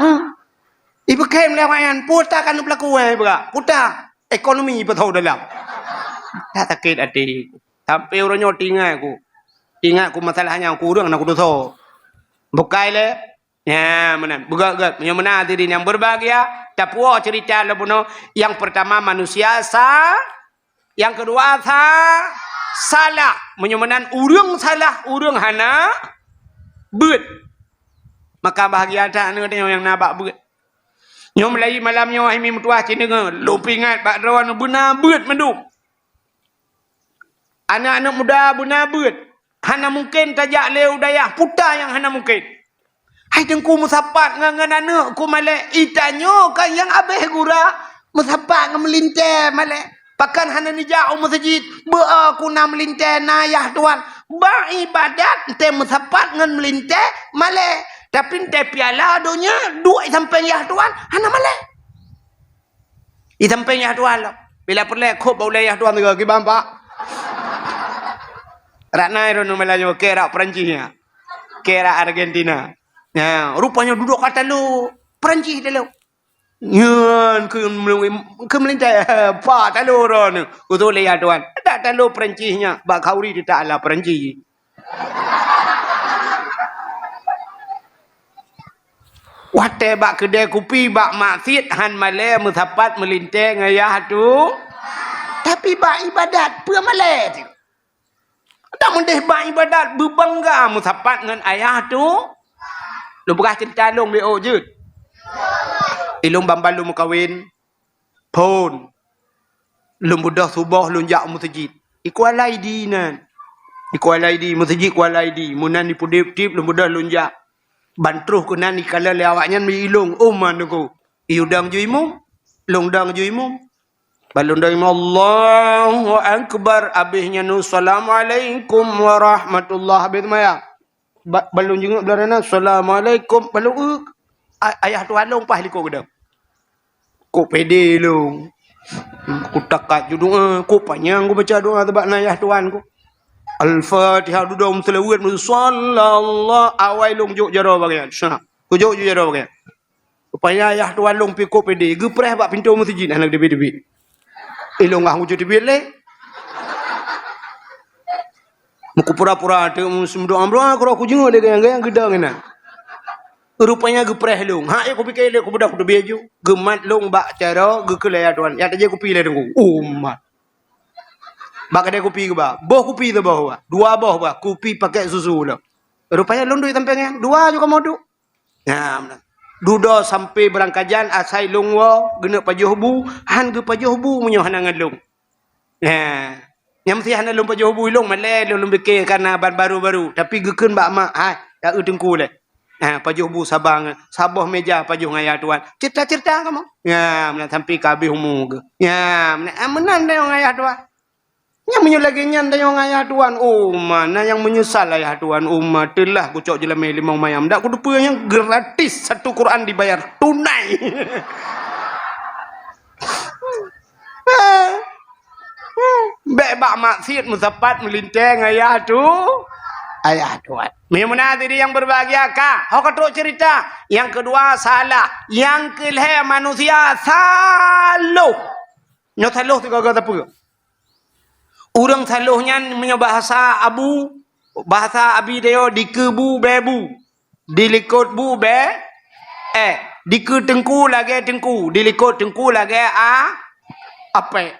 Hmm. Ipeukém lé awak nyan, "Puta ka neupeulaku, eh, bra. Puta. Ekonomi beutôi dalam." Dah sakét até. Sampai uroe nyoe teuingat ku. Teuingat ku masalah nyan, ku ureueng na kudosa. Bukai lé. Ya, meunan. Beugét-gét. Meunyoe meunan hadirin yang berbahagia, tapuwoe cerita lom bunoe. Yang pertama manusia sa-, yang kedua sa-, salah. Meunyoe meunan ureueng salah, ureueng hana beuet. Maka bahagia that aneuk tanyoe nyang na bak beuet. Nyoe meulayi malam nyoe hai mi meutuwah ci deungoe, lôn peuingat bak droeneuh beuna beuet mandum. Aneuk-aneuk muda beuna beuet. Hana mungken tajak lé u dayah puta nyang hana mungken. Hai teungku meusapat ngon, ngon aneuk ku malée, i tanyoe kan nyang abéh gura meusapat ngon meulintée malée. Pakon hana neujak u meuseujid? Beu-o ku na meulintée, na yah tuan. Bak iébadat, teuh meusapat ngon meulintée malée. Tapi teuh piala donya, duek i sampéng yah tuan, hana malée. I sampéng yah tuan lom. Bila peureulée khôb bak ulée yah tuan teuga, kiban, Pak? Rak nai droeneuh malam nyoe, keu rak Perancis nyan. Keu rak Argentina. Nyan, rupanya dudoe ka talo Perancis talo. Nyan keu meulintée, Pak, talo droeneuh. Utoe lé yah tuan. Dak talo Perancis nyan, bak khauri teutak ala Perancis. Watée bak keudée kupi bak maksiet han malée meusapat meulintée ngon yah tu. Tapi bak iébadat peue malée tu? Dak meudeh bak iébadat beubangga meusapat ngon ayah tu. Lôn peugah ceurita lôn lé ôk jeuet. Ilôn ban-ban lôn meukawen. Phon. Lôn beudôh suboh lôn jak u meuseujid. I Kuala Idi nan. I Kuala Idi, meuseujid Kuala Idi. Meunan i Pudip-Pudip lôn beudôh lôn jak. Ban troh keunan ikalon lé awaknyan mi ilôn, "Oh, man Teungku, i udang ju imum." Lôn dang ju imum. Ban lôn dang imum, "Allahu Akbar." Abéh nyan, "Assalamualaikum warahmatullah." Abéh seumayang. Ba-, ban lôn jingok blah na, "Assalamualaikum." Ban lôn, "Euk." A-, ayah tuan lôn paih likot keudang. Kok pede lôn. Kutakat ju doa, kok panyang kubaca doa teubak na ayah tuan ku. Al-Fatihah dudoe meuseulaweuet, meusallallahu, awai lôn jok jaroe bagian. Sa, kujok ju jaroe bagian. Rupanya ayah tuan lôn pi kok pede, geupreh bak pintoe meuseujid hana geuteubiet-teubiet. Ilôn gah ngujue teubiet lé. Meukupura-pura teuk meuseumeudong amroe, keudroe kujingok lé gayang-gayang geudong inan. Rupanya geupreh lôn. Ha, ék kupike lé kubeudôh kuteubiet ju. Geumat lôn bak jaroe, geukheun lé ayah tuan, "Ya tajak kupi lé Teungku." Umat. Bak keudée kupi geuba. Boh kupi teuboh ba. Dua boh ba. Kupi pakèk susu lom. Rupanya lôn duek sampéng nyan. Dua ju kamoe duek. Nah, meunan. Dudoe sampoe beurangkajan asai lôn woe geuneuk pajoh bu, han geupajoh bu meunyoe hana ngon lôn. Nah, nyang meusti hana lôn pajoh bu ilôn malée lôn, lôn bike kana ban baru-baru, tapi geukheun bak mak, "Hai, ya eu Teungku lé." Nah, pajoh bu saba ngon saboh meja pajoh ngon ayah tuan. Ceurita-ceurita kamoe. Nah, meunan sampoe ka habéh umu geuh. Nah, meunan, ah, meunan dayong ayah tuan. Nyang meunyoe lagée nyan dayong ayah tuan, oh ma, na nyang meunyeusal ayah tuan, oh ma, teulah kucok jeulamé limong mayam. Dak kuteupeue nyang gratis satu Quran dibayar tunai. Bék bak maksiet meusapat meulintée ngon ayah tu, ayah tuan. Meunyoe meunan hadirin yang berbahagia ka, ho ka trok cerita. Yang kedua salah, yang keulhée manusia saloh. Nyoe saloh sigoe-goe sapeue? Ureuëng saloh nyan meunyoe bahasa abu, bahasa abi tanyoe dikeue bu bée bu, dilikot bu bée, eh, dikeue teungku lagée teungku, dilikot teungku lagée a, apek.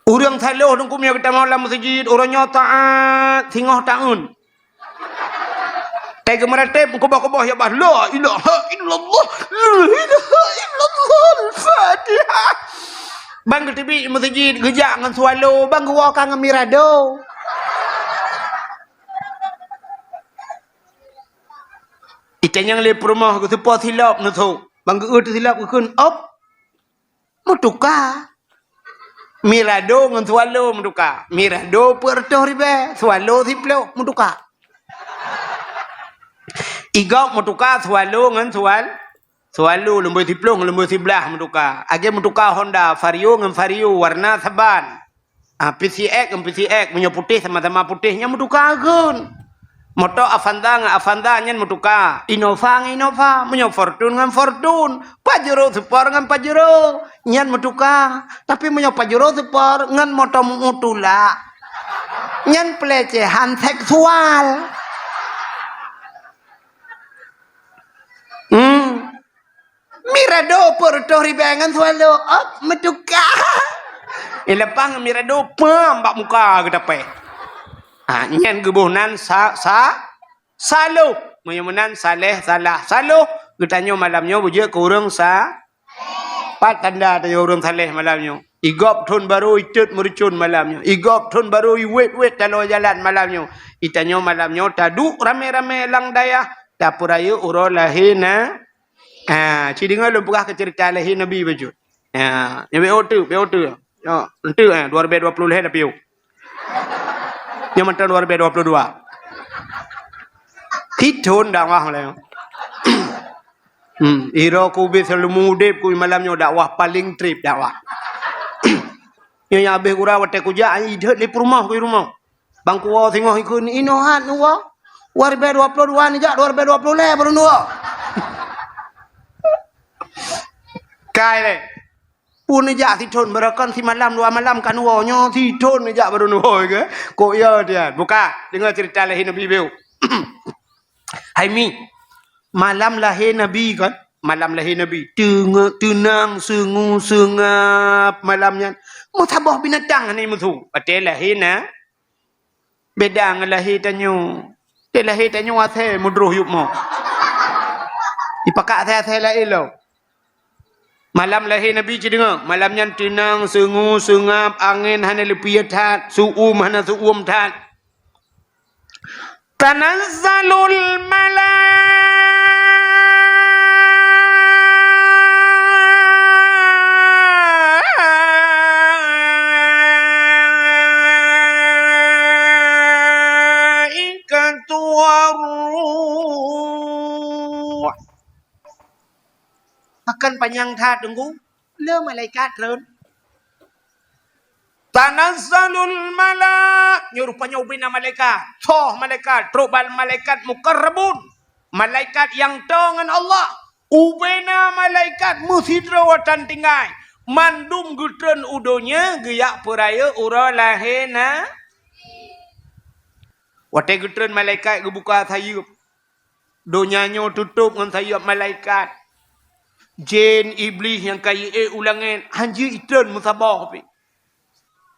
Ureuëng saloh teungku meunyoe geutamong lam meuseujid, uroe nyoe taát singoh taun. Eh, geumeuratéb meukeubah-keubah ya bah, "La ilaha illallah, la ilaha illallah, Al-Fatihah." Ban geuteubiet meuseujid, geujak ngon swallow, ban geuwoe ka ngon mirado. Itanyong lé peurumoh, geuseupôt silop neusok. Ban geu-, geuseulop geukheun, "Op, meutuka." Mirado ngon swallow meutuka. Mirado peuet reutôh ribèe, swallow siplôh meutuka. Igop meutuka swallow ngon swal-, swallow, lumbôi siplôh ngon lumbôi siblaih meutuka. Lagèe meutuka Honda, Vario ngon Vario, warna saban. Ah, P C X ngon P C X, meunyoe putéh sama-sama putéh, nyan meutuka geukheun. Moto Avanza ngon Avanza, nyan meutuka. Innova ngon Innova, meunyoe Fortuner ngon Fortuner, Pajero Sport ngon Pajero, nyan meutuka. Tapi meunyoe Pajero Sport ngon moto meu-, tulak, nyan pelecehan seksual. Hmm. Mirado peuet reutôh ribèe ngon swallow, op, meutuka. Ileupah ngon mirado, pam, bak muka geutapéh. Ha, nyan geuboh nan sa-, sa-, saloh. Meunyoe meunan saléh, salah. Saloh, geutanyoe malam nyoe beujeuet keu ureueng sa-, pat tanda tanyoe ureueng saléh malam nyoe. Igop thon barô, itot meureucon malam nyoe. Igop thon barô, iwét-wét taloe jalan malam nyoe. Itanyoe malam nyoe taduek ramé-ramé lam dayah, tapeurayeuk uroe lahé na-, Ah, ci deungoe lôn peugah keu ceurita lahé Nabi bacut. Ah, nyoe B O T, B O T. Nyoe, enteuk, eh, dua ribèe dua ploh lhèe tapi. Nyoe mantong dua ribèe dua ploh dua. Sithon dakwah mulai. Hmm, iro ku ubé seuleumu udép ku malam nyoe dakwah paléng trép dakwah. Nyoe nyang abéh gura watèe kujak, ai idhôt lé peurumoh ku rumoh. Bang kuwoe singoh ikheun, inoe hat neuwoe. Dua ribèe dua ploh dua neujak, dua ribèe dua ploh lhèe baru neuwoe. Kai lé. Pun neujak sithon, barokon simalam dua malam ka neuwoe, nyoe sithon neujak baru neuwoe ke? Kok ya dia? Buka, deungoe ceurita lahé Nabi beu. Hai Mi, malam lahé Nabi kan? Malam lahé Nabi. Teunge-, teunang, seungue, seungab malam nyan. Meusaboh binatang hana meusu. Watèe lahé na-, Beda ngon lahé tanyoe. Di lahé tanyoe asèe meudroh yup mo. Ipakat asèe-asèe laén lom. Malam lahé Nabi ci deungoe, malam nyan teunang, seungue, seungab, angén hana leupie that, seu'uem hana seu'uem that. Tanazzalul malaikatu warruh. Pakon panyang that, Teungku? Le malaikat treun. Tanazzalul mala-, nyoe rupanya ubena malaikat. Soe malaikat, trok bak malaikat muqarrabun. Malaikat nyang toe ngon Allah. Ubena malaikat meusidroe tan tinggai. Mandum geutreun u donya geujak peurayeuk uroe lahé na-, watèe geutreun malaikat geubuka sayeuep. Donya nyoe tutôp ngon sayeuep malaikat. Jén Iblih nyang ka jiék u langét, hanjeuet itreun meusaboh pih.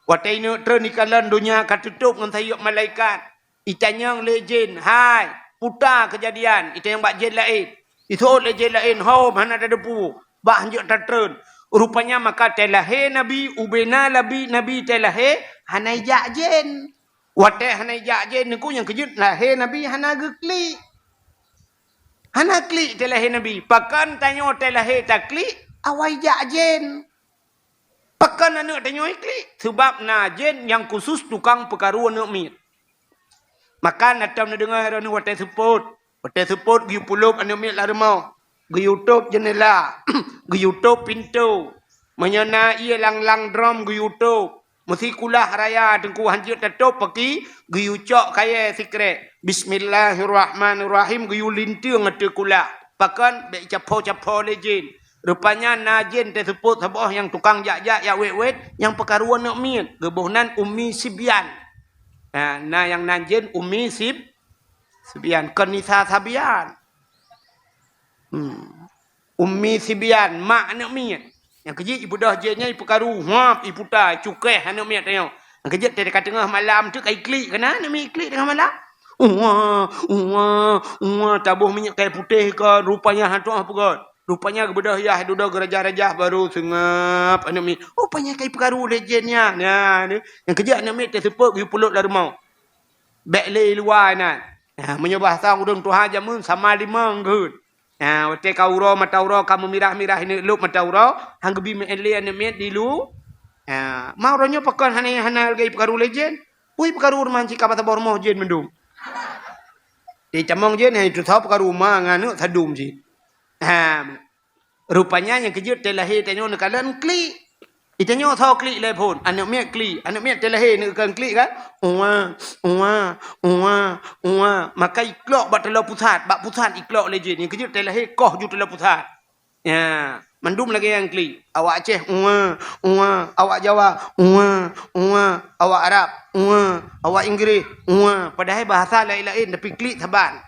Watèe ineuk treun ikalon donya ka tutôp ngon sayeuep malaikat. Itanyong lé jén, "Hai, peue teuma keujadian?" Itanyong bak jén laén. Iseuôt lé jén laén, "Hom, hana tateupeue, bah hanjeuet tatreun." Rupanya maka watèe lahé Nabi, ubena Nabi, Nabi watèe lahé, hana ijak jén. Watèe hana ijak jén, Teungku, nyang keujeuet lahé Nabi hana geuklik. Hana klik watèe lahé Nabi. Pakon tanyoe watèe lahé taklik, awai jak jén. Pakon aneuk tanyoe iklik? Sabab na jén nyang khusus tukang peukaru aneuk miet. Maka na tom neudeungoe droeneuh watèe seupôt. Watèe seupôt geuyue pulop aneuk miet lam rumoh. Geuyue tôp jeundela, geuyue tôp pintoe. Meunyoe na ié lang-lang drom geuyue tôp. Meusikula raya Teungku hanjeuet tatôp paki, geuyue cok kayèe sikrek. Bismillahirrahmanirrahim, geuyue linteung ateueh kula. Pakon? Bèk icapho-capho lé jén. Rupanya na jén teuseupôt saboh nyang tukang jak-jak, jak wét-wét, nyang peukaru aneuk miet. Geuboh nan Ummi Sibyan. Ha, na nyang nan jén Ummi Sib-, Sibyan, kon Nisa Sabian. Hmm. Ummi Sibyan, mak aneuk miet. Nyang keujeuet ibeudôh jén nyan ipeukaru, huap, iputa, icukéh aneuk miet tanyoe. Nyang keujeuet teuka teungoh malam teuk ka iklik, keunan aneuk miet iklik teungoh malam. Uwa, uwa, uwa, taboh minyeuk kayèe putéh kon, rupanya hana tu'oh peugöt. Rupanya geubeudôh yah dudoe geurajah-rajah baru seungab aneuk miet. Rupanya ka jipeukaru lé jén nyan. Nyan, nyang keujeuet aneuk miet teuseupôt geuyue peuleuk lam rumoh. Bèk lé i luwa inan. Nah, meunyoe bahasa ureueng tuha jameun sama limong geuh. Ha, watèe ka uroe mata uroe ka meumirah-mirah ineuk lôb mata uroe, han geubi meu'en lé aneuk miet di lu. Ha, ma uroe nyoe pakon hana, hana lagèe ipeukaru lé jén. Ui, peukaru rumoh cit ka bak saboh rumoh jén mandum. Di tamong jén, ha, itu tho peukaru ma ngon aneuk sadum cit. Ha, rupanya nyang keujeuet teuh lahé tanyoe neukalon klik. Itanyoe soe klik lé phôn, aneuk miet klik, aneuk miet teuh lahé neukon klik kan? Uwa, uwa, uwa, uwa. Maka iklok bak taloe pusat, bak pusat iklok lé jén. Nyang keujeuet teuh lahé koh ju taloe pusat. Ya, mandum lagèe nyang klik. Awak Aceh, uwa, uwa. Awak Jawa, uwa, uwa. Awak Arab, uwa. Awak Inggréh, uwa. Padahai bahasa laén-laén, tapi klik saban.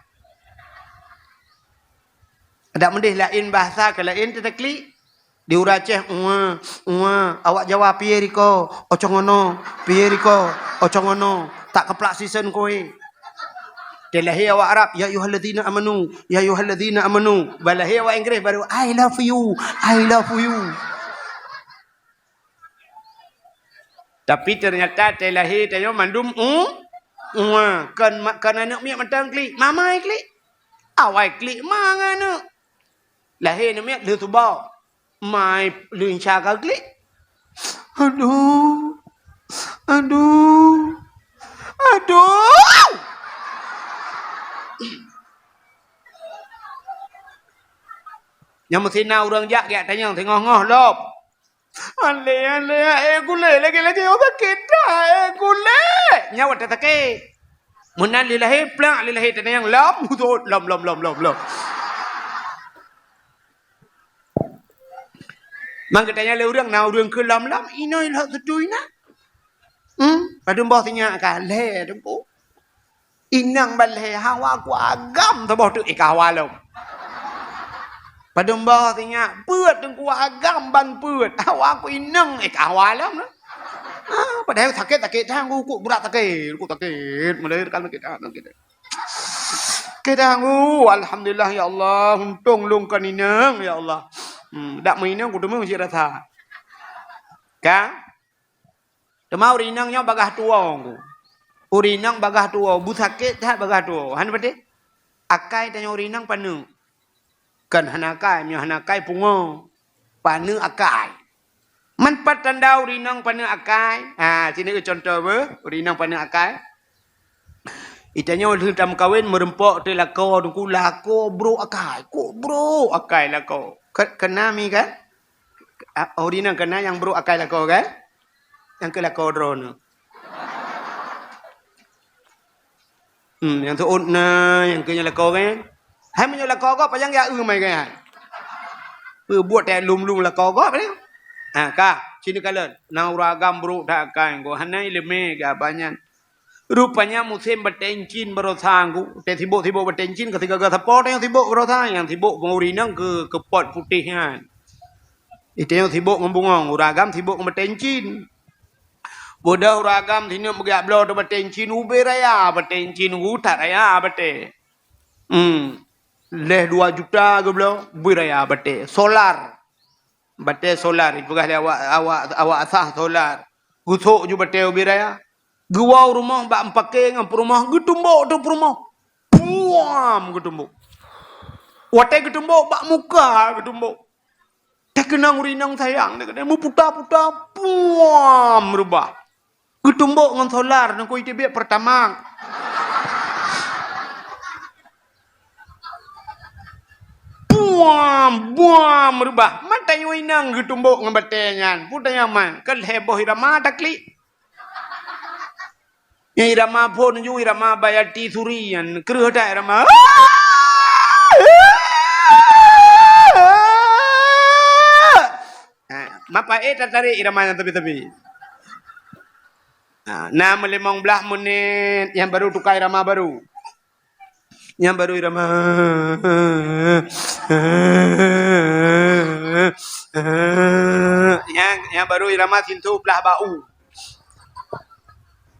Adak meudeh laén bahasa keu laén teutaklik. Di ureueng Aceh, "Uwa, uwa." Awak Jawa, "Piye riko?" "Ocong ono." "Piye riko?" "Ocong ono." Tak keuplak sisen kue. Teuh lahé awak Arab, "Ya ayyuhalladzina amanu, ya ayyuhalladzina amanu." Bah lahé awak Inggréh baru, "I love you, I love you." Tapi teunyata teuh lahé tanyoe mandum u, uwa. Kon ma-, kon aneuk miet mantong klik, mama klik. Awai klik ma ngon aneuk. Lahé aneuk miet lheueh suba. Mai lheueh insya ka klik. Aduh. Aduh. Aduh. Nyang meusti na ureueng jak geutanyong teungoh-ngoh lom. Alé, alé, eh, kulét, lagèe-lagèe, oh, sakét that, eh, kulét. Nyawa teusakét. Meunan lé lahé, plak lé lahé, teunang lom, lom, lom, lom, lom, lom. Mang geutanyong lé ureueng, na ureueng keu lom-lom, inoe lhok seutui na. Hmm, padum boh sinyak ka, lhèe teungku. Inong ban lhèe, hawa ku agam saboh teuk, eh, ka hawa lom. Padum boh sinyak, peuet teungku agam ban peuet. Hawa ku inong, eh, ka hawa lom. Ah, padahai sakét, sakét that, ku, ku brat sakét, ku sakét. Mulai kan sakét, ah, sakét. Sakét that, ku, alhamdulillah ya Allah, untông lôn kon inong ya Allah. Hmm, dak meuinong ku teumé cit rasa. Ka? Teuma ureueng inong nyoe bagaih tuwoe ku. Ureueng inong bagaih tuwoe, beusakét that bagaih tuwoe. Hana patéh? Akai tanyoe ureueng inong paneuk. Kon hana akai, meunyoe hana akai pungo. Paneuk akai. Man pat tanda ureueng inong paneuk akai? Ha, sinoe contoh beuh, ureueng inong paneuk akai. Itanyoe lheueh tameukawen meureumpok teuh lakoe teungku, lakoe brok akai. Kok brok akai lakoe? Ke-, keuna mi kan? Ah, ureueng inong keuna nyang brok akai lakoe kan? Nyang keu lakoe droeneuh. Hmm, nyang teuôt na, nyang keu nyan lakoe kan? Hai meunyoe lakoe gob, pajan geujak eu mai kan? Peubuet teuh lom-lom lakoe gob ni. Ha, ka, sinoe kalon. Na ureueng agam brok that akai, gob hana ileumèe geuh banyan. Rupanya musém batèe incin baroesa ku. Teuh sibok-sibok batèe incin, ka sigaga sapo teuh nyang sibok baroesa, nyang sibok ngon ureueng inong keu, keu pot putéh nyan. Itanyoe sibok ngon bungong, ureueng agam sibok ngon batèe incin. Beudôh ureueng agam sineuk meugeuyak bloe teuh batèe incin, ubé raya batèe incin, utat raya batèe. Hmm. Lhèe dua juta geubloe, ubé raya batèe. Solar. Batèe solar, ipeugah lé awak, awak, awak asah solar. Geusok ju batèe ubé raya. Geuwoe u rumoh bak meupaké ngon peurumoh, geutumbok teuh peurumoh. Puam geutumbok. Watèe geutumbok bak muka geutumbok. Teukeunong ureueng inong sayang, teukeunong meuputa-puta, puam reubah. Geutumbok ngon solar, nangko iteubiet Pertamax. Puam, buam reubah. Mata nyoe inong geutumbok ngon batèe nyan. Peue tanyaman, ka lhèe boh irama taklik. Nyang irama phôn ju irama Bayati Suri nyan, kreueh that irama. Ha, mapa éh tatarek irama nyan teubit-teubit. Ha, na meulimong blaih menit nyan baru tuka irama baru. Nyan baru irama. Nyan, nyan baru irama sintoe blaih bak u.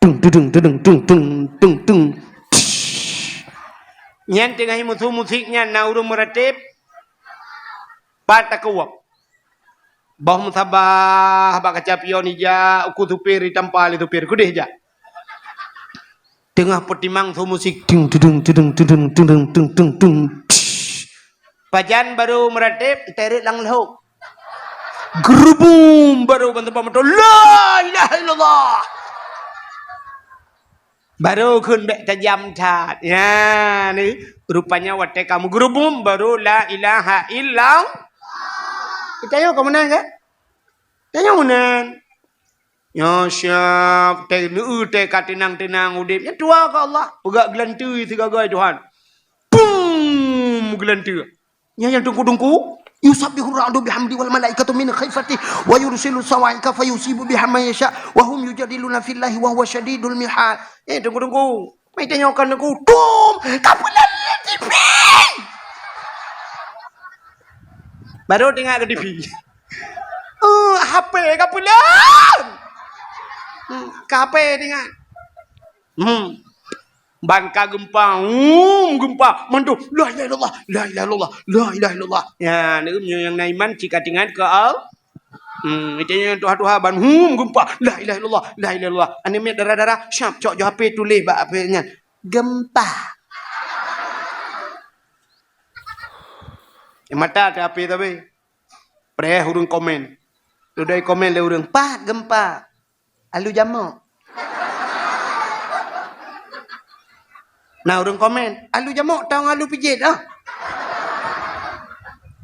Tung, tudung, tudung, tung, tung, tung, tung. Nyan teungoh musu musik nyan na ureuëng meuratéb. Pat takeuwab. Boh meusabah bak kaca pion ija, uku supir ditampa lé supir, keudeh jak. Teungoh peutimang su musik, ting, tudung, tudung, tudung, tudung, tung, tung, tung. Pajan barô meuratéb, teret lam lhok. Geurubum, barô ban teumpat moto, "La ilaha illallah." Barô kheun bék tajam that. Ya, ni, rupanya watée kamoe geurubum, barô la ilaha illallah. Tanyoe ka meunan, kan? Tanyoe meunan. Nyoe siab, teuh neu, teuh ka teunang-teunang udeb. Nyan tuha keu Allah. Peugah geulanteue sigagai Tuhan. Pum! Geulanteue. Nyan nyang teungku-teungku. Yusabbihur ra'du bihamdi wal malaikatu min khifati wa yursilu sawa'iqa fayusibu biha man yasha wa hum yujadiluna fillahi wa huwa syadidul mihal. Eh, tunggu, tunggu. Mai tanyoe kan aku, tum, ka peulon T V. Baru teuingat keu T V. Oh, H P ka peulon. Hmm, ka H P teuingat. Hmm. Ban ka geumpa, um, geumpa, mandum, "La ilaha illallah, la ilaha illallah, la ilaha illallah." Ya, nyoe nyang na iman cit ka teuingat keu Allah. Hmm, itu nyang tuha-tuha ban, hum, geumpa, "La ilaha illallah, la ilaha illallah." Aneuk miet dara-dara, siap cok jo H P tuléh bak H P nyan. Gempa. Eh, mata teuh H P tapi. Preh ureueng komen. Dudoe komen lé ureueng, "Pat geumpa." Alu jamok. Nah, ureueng komen, "Alu jamok tong alu pijet ah."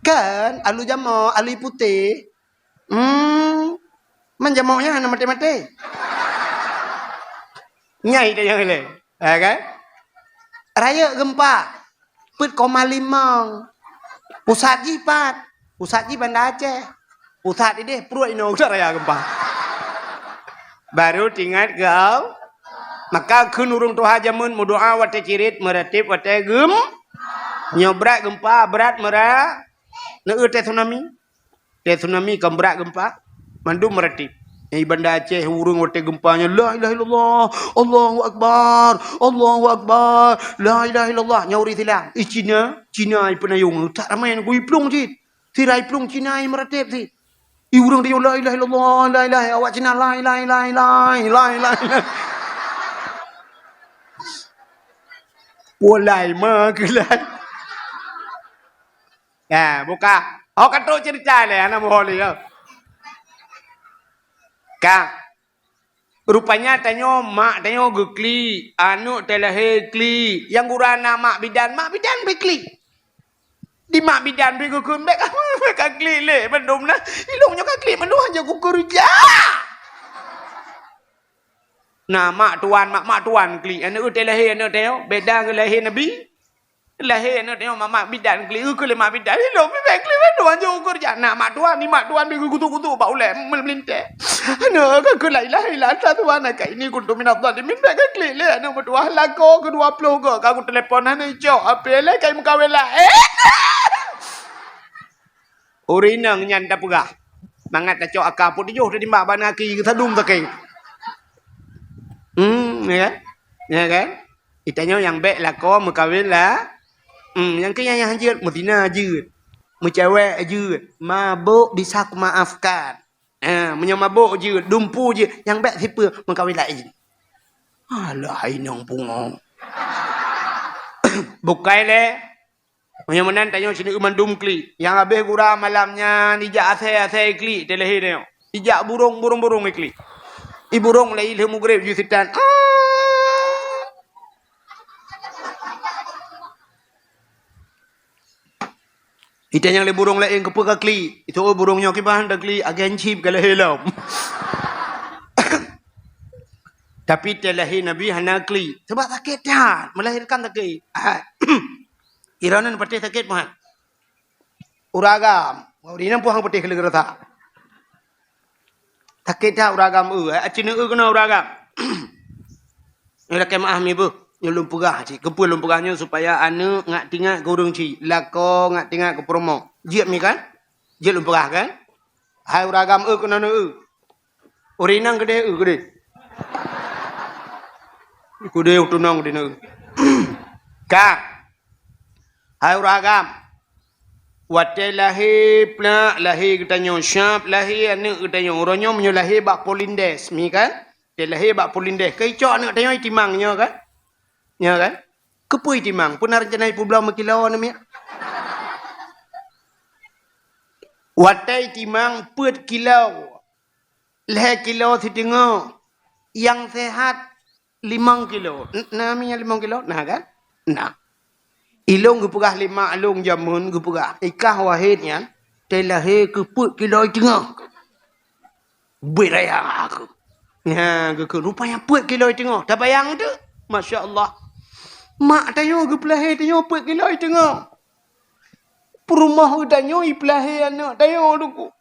Kan, alu jamok, alu putéh. Hmm, man jamok nyan hana maté-maté. Nyai dah nyang ilée. Ha, kan? Rayeuk geumpa. Peuet koma limong. Pusat jih pat? Pusat jih Banda Aceh. Pusat ideh pruet inoe udah raya geumpa. Baru teuingat keu Allah. Maka kheun ureueng tuha jameun meudoa watée cirit, meuratéb watée geum-, nyoe brat geumpa, brat meura-, neueu tsunami. Tsunami kan brat geumpa, mandum meuratéb. Di Banda Aceh ureueng watée geumpa nyan, "La ilaha illallah, Allahu akbar, Allahu akbar, la ilaha illallah." Nyan ureueng Islam. I Cina, Cina i peunayong, that ramai nyan, i plueng cit. Sira i plueng Cina i meuratéb cit. I ureueng tanyoe, "La ilaha illallah, la ilaha," awak Cina, "La ilaha, la ilaha, la ilaha, la ilaha." Walai ma keulai. Ya, buka. Oh, ka trok cerita lé, hana boh lé, ya. Ka. Rupanya tanyoe, mak tanyoe geuklik, aneuk teulahé klik. Nyang gura na mak bidan, mak bidan pih klik. Di mak bidan pih geukheun, "Bék ka, bék ka klik lé bandum na. Ilong nyoe ka klik bandum hana kukeureuja." Na mak tuan, mak, mak tuan klik. Aneuk teulahé, aneuk tanyoe, beda ngon lahé Nabi. Lahé aneuk tanyoe mak, mak bidan klik, geukheun lé mak bidan, "Ilong pih bék klik bandum hana kukeureuja." Na mak tuan, ni mak tuan pih geukutuk-kutuk bak ulée meulintée. Aneuk ka kheun, "La ilaha illa anta subhanaka inni kuntu minadh dhalimin." Bék ka klik lé aneuk meutuah, lakoe keu dua ploh goe ka kutelepon hana icok, api lé kai meukawen laén. Ureueng inong nyan tapeugah, mangat tacok aka peuet tujoh tatimbak bak aki geusadum sakét. Hmm, ya kan? Ya kan? Itanyoe nyang bék lakoe meukawen la. Hmm, nyang keu nyang jeuet, meuzina jeuet. Meucewek jeuet. Mabök bisa kumaafkan. Ha, meunyoe mabök jeuet, dumpeue jeuet, nyang bék sipeue meukawen laén. Alah, inong pungo. Bukai lé. Meunyoe meunan tanyoe sineuk mandum klik. Nyang habéh gura malam nyan ijak asée-asée klik teulahé tanyoe. Ijak burong-burong-burong klik. I burong lé ilheueh mugreb ju sitan. Ita nyang lé burong laén keupeue ka klik. Itu, oh, burong nyoe kiban da klik, agen chip ka lahé lom. Tapi teulahé Nabi hana klik. Sebab sakét that, melahirkan sakét. Ah. Ironan patéh sakét meuhat. Uragam. Ureueng inong puhang patéh keuleue rasa. Sakét that uragam eu, eh, aci neu eu keunoe uragam. Nyoe lakée meu'ah mi beuh. Nyoe lôn peugah cit. Keupeue lôn peugah nyoe supaya aneuk ngat tingat keu ureueng chik, lakoe ngat tingat keu peurumoh. Jeuet mi kan? Jeuet lôn peugah kan? Hai uragam eu keunoe neu eu. Ureueng inong keudeh eu keudeh. Keudeh tunong keudeh neu eu. Ka. Hai ureueng agam, watée lahé plak, lahé geutanyoe syab, lahé aneuk geutanyoe, uroe nyoe meunyoe lahé bak Polindes, mi kan? Watée lahé bak Polindes, keu icok aneuk tanyoe itimang nyoe kan? Nyoe kan? Keupeue itimang? Peue na reuncana ipeubloe meukilo aneuk miet? Watée itimang peuet kilo, lhée kilo siteungoh, nyang sehat limong kilo. N-, na mi nyang limong kilo? Na kan? Na. Ilong geupeugah lé mak lôn jameun geupeugah, i kah Wahid nyan teulahé keu peuet kilo iteungoh. Bit raya aku. Nya, geukheun, rupanya peuet kilo iteungoh. Tabayang teuk? Masya Allah. Mak tanyoe geupeulahé tanyoe peuet kilo iteungoh. Peurumoh geutanyoe ipeulahé aneuk tanyoe, Teungku.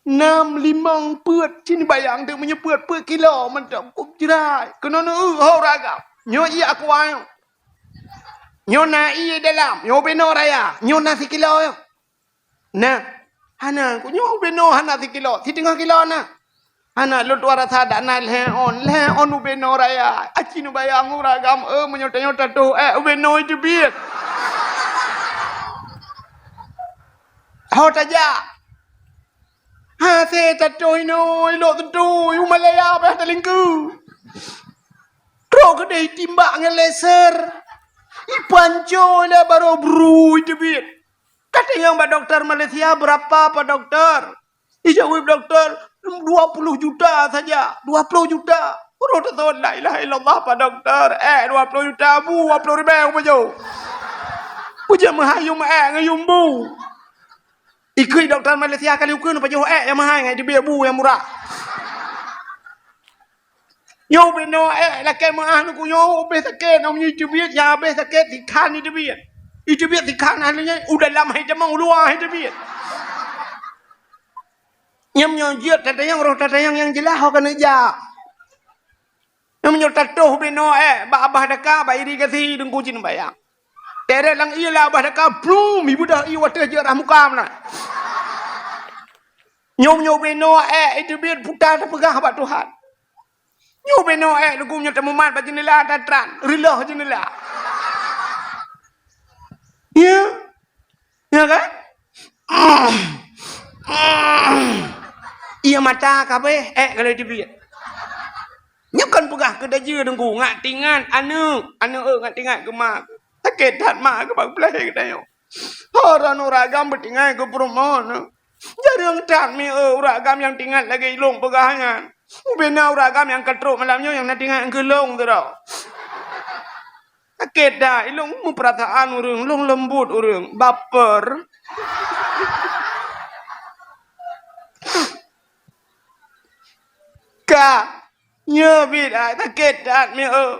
Nam, limong, peuet, cit neubayang teuk meunyoe peuet, peuet kilo mantong, kub jrai. Keunoe neu-eu ho uragam. Nyoe ié aqua nyoe. Nyoe na ié dalam, nyoe ubé noe raya, nyoe na sikilo nyoe. Na, hana, nyoe ubé noe hana sikilo, siteungoh kilo na. Hana, lôn tuan rasa dak na lhèe ôn, lhèe ôn ubé noe raya. Aci neubayang uragam, eh, meunyoe tanyoe tatoh, eh, ubé noe teubiet. Ho tajak. Hase tatoh inoe, ilok teutui, u Malaya payah talingkeue. Trok keudeh itimbak ngon laser. Ipanco lé barô brui teubiet. Katanyong bak dokto Malaysia, "Berapa, Pak Dokto?" Ijaweueb dokto, "Dua puluh juta saja." "Dua puluh juta?" Roh tasot, "La ilaha illallah, Pak Dokto. Eh, dua puluh juta bu, dua puluh ribèe kupajoh." Kujak meuhai yum ék ngon yum bu. Ikheun dokto Malaysia kali ukeue neupajoh ék nyang meuhai ngon teubiet bu nyang murah. Nyoe ubé noe ék lakèe meuah Teungku, nyoe ubé sakét, nyoe meunyoe iteubiet, nyang abéh sakét sikhan iteubiet. Iteubiet sikhan, hana nyan u dalam hai tamong, u luwa hai teubiet. Nyan meunyoe jeuet tatanyong, roh tatanyong nyang jeulaih ho keuneuk jak. Nyan meunyoe tatoh ubé noe ék bak babah daka, bak irigasi Teungku cit neubayang. Teret lam ié lam babah daka, plum, ibeudôh ié watèe jeuet rah muka meunan. Nyoe meunyoe ubé noe ék, iteubiet puta tapeugah bak Tuhan. Nyoe ubé noe ék, Teungku, nyoe tamumat bak jeundela tatran, reuloh jeundela. Ya. Ya kan? Ié mata ka abéh, ék ka lheueh teubiet. Nyoe kon peugah keu dajeue Teungku, ngat tingat aneuk, aneuk, eh, ngat tingat keu ma. Sakét that ma keu bak peulahé geutanyoe. Ho droeneuh uragam beutingat keu peurumoh nyoe. Jareueng that mi, eh, uragam nyang tingat lagèe ilôn peugah nyan. Ubé na uragam nyang ka trok malam nyoe nyang na tingat keu lôn sidroe. Sakét that, ilôn meupeurasaan ureueng, lôn leumbot ureueng, baper. Ka, nyoe bit, ai, sakét that mi, eh.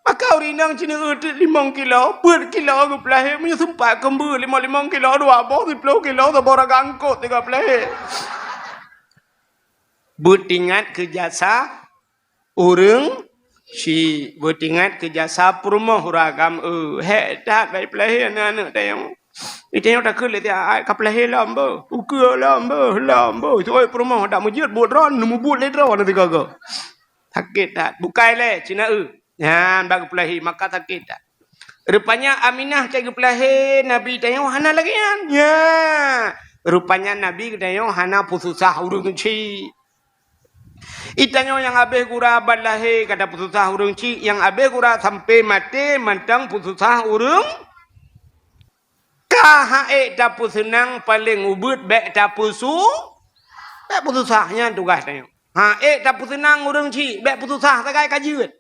Maka ureueng inong cit neu-eu teuk limong kilo, peuet kilo geupeulahé, meunyoe seumpat keumbeu limong-limong kilo dua boh, siplôh kilo saboh ragam eungkôt teuka peulahé. Beutingat keu jasa ureueng chik, beutingat keu jasa peurumoh uragam, eh, hék that bak peulahé aneuk-aneuk tanyoe. Di tanyoe takheun lé tiep, "Ai, ka peulahé lom beuh, ukeue lom beuh, lom beuh." Tuwoe peurumoh dak meujeuet buet droe, neumubuet lé droe na sigoe-goe. Sakét that. Bukai lé, cit neu-eu. Nyan bak geupeulahé, maka sakét that. Rupanya Aminah cit geupeulahé Nabi tanyoe hana lagèe nyan. Nya. Rupanya Nabi geutanyoe hana peususah ureueng chik. Di tanyoe nyang abéh gura ban lahé ka tapeususah ureueng chik, nyang abéh gura sampoe maté mantong peususah ureueng. Ka han ék tapeuseunang, paleng ubit bèk tapeusu-, bèk peususah, nyan tugaih tanyoe. Han ék tapeuseunang ureueng chik, bèk peususah sagai ka jeuet.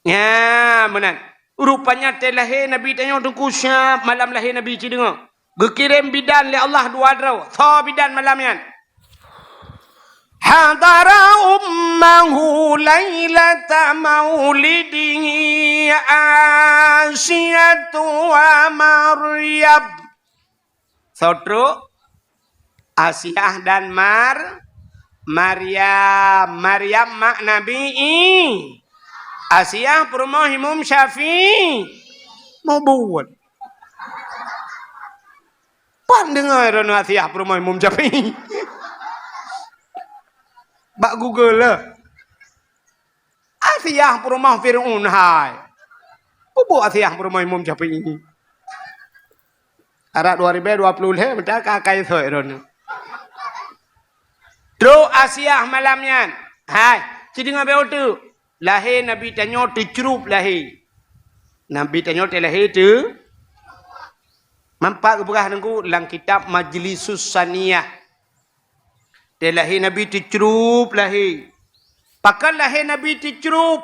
Nya, meunan. Rupanya watèe lahé Nabi tanyoe Teungku siab malam lahé Nabi, ci deungö. Geukirém bidan lé Allah dua droe. Soe bidan malam nyan? Hadara ummahu lailata maulidihi Asiyatu wa Maryam. Soe trok? Asiah dan Mar-, Maryam. Maryam mak Nabi I-, Asiah peurumoh Imum Syafi'i. Mubuet. Pan deungö droeneuh Asiah peurumoh Imum Syafi'i? Bak Google lah. Asiah peurumoh Fir'aun hai. Peue buet Asiah peurumoh Imum Syafi'i? Arak dua ribèe dua ploh lhèe meuta ka akai sot droeneuh. Trok Asiah malam nyan. Hai, ci deungö bèk teuk. Lahé Nabi tanyoe teucrup lahé. Nabi tanyoe watèe lahé teu-, manfaat geupeugah Teungku lam kitab Majlisus Saniyah. Watèe lahé Nabi teucrup lahé. Pakon lahé Nabi teucrup?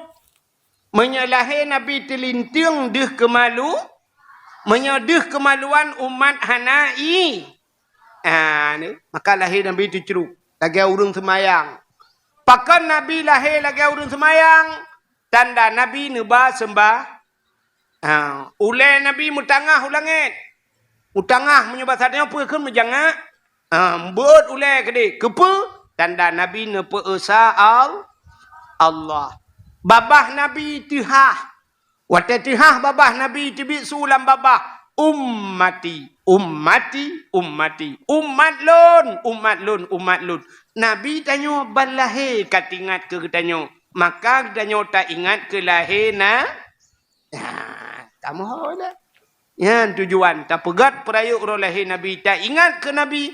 Meunyoe lahé Nabi teulinteung deuh keumalu, meunyoe deuh keumaluan umat hana i-, ah, ni, maka lahé Nabi teucrup lagèe ureueng seumayang. Pakon Nabi lahé lagèe ureueng seumayang? Tanda Nabi neuba seumbah-, ah, ulèe Nabi meutangah u langèt. U tangah meunyoe basa tanyoe peue kheun meujangak. Ah, beuet ulée keudeh. Keupeue? Tanda Nabi neupeu-Esa Al-, Allah. Babah Nabi teuhah. Watée teuhah babah Nabi teubiet su lam babah, "Ummati, ummati, ummati." Umat lôn, umat lôn, umat lôn. Nabi tanyoe ban lahé ka teuingat keu geutanyoe. Maka geutanyoe taingat keu lahé na-, Nah, kamoe ho dah. Nyan tujuan tapeugét peurayeuk uroe lahé Nabi, taingat keu Nabi,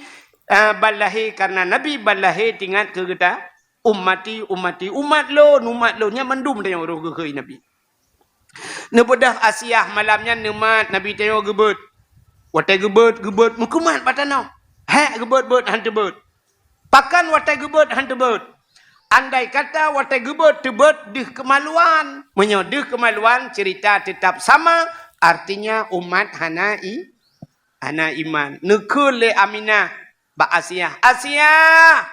ah, ban lahé, kareuna Nabi ban lahé teuingat keu geuta, "Ummati, ummati, umat lôn, umat lôn." Nyan mandum tanyoe roh geukheun Nabi. Neubeudoh Asiah malam nyan neumat Nabi tanyoe geubeuet. Watée geubeuet, geubeuet, meukumat bak tanoh. Hék geubeuet-beuet han teubeuet. Pakon watée geubeuet han teubeuet? Andai kata watée geubeuet teubeuet deuh keumaluan. Meunyoe deuh keumaluan, ceurita teutap sama, artinya umat hana i-, hana iman. Neukheun lé Aminah bak Asiah, "Asiah,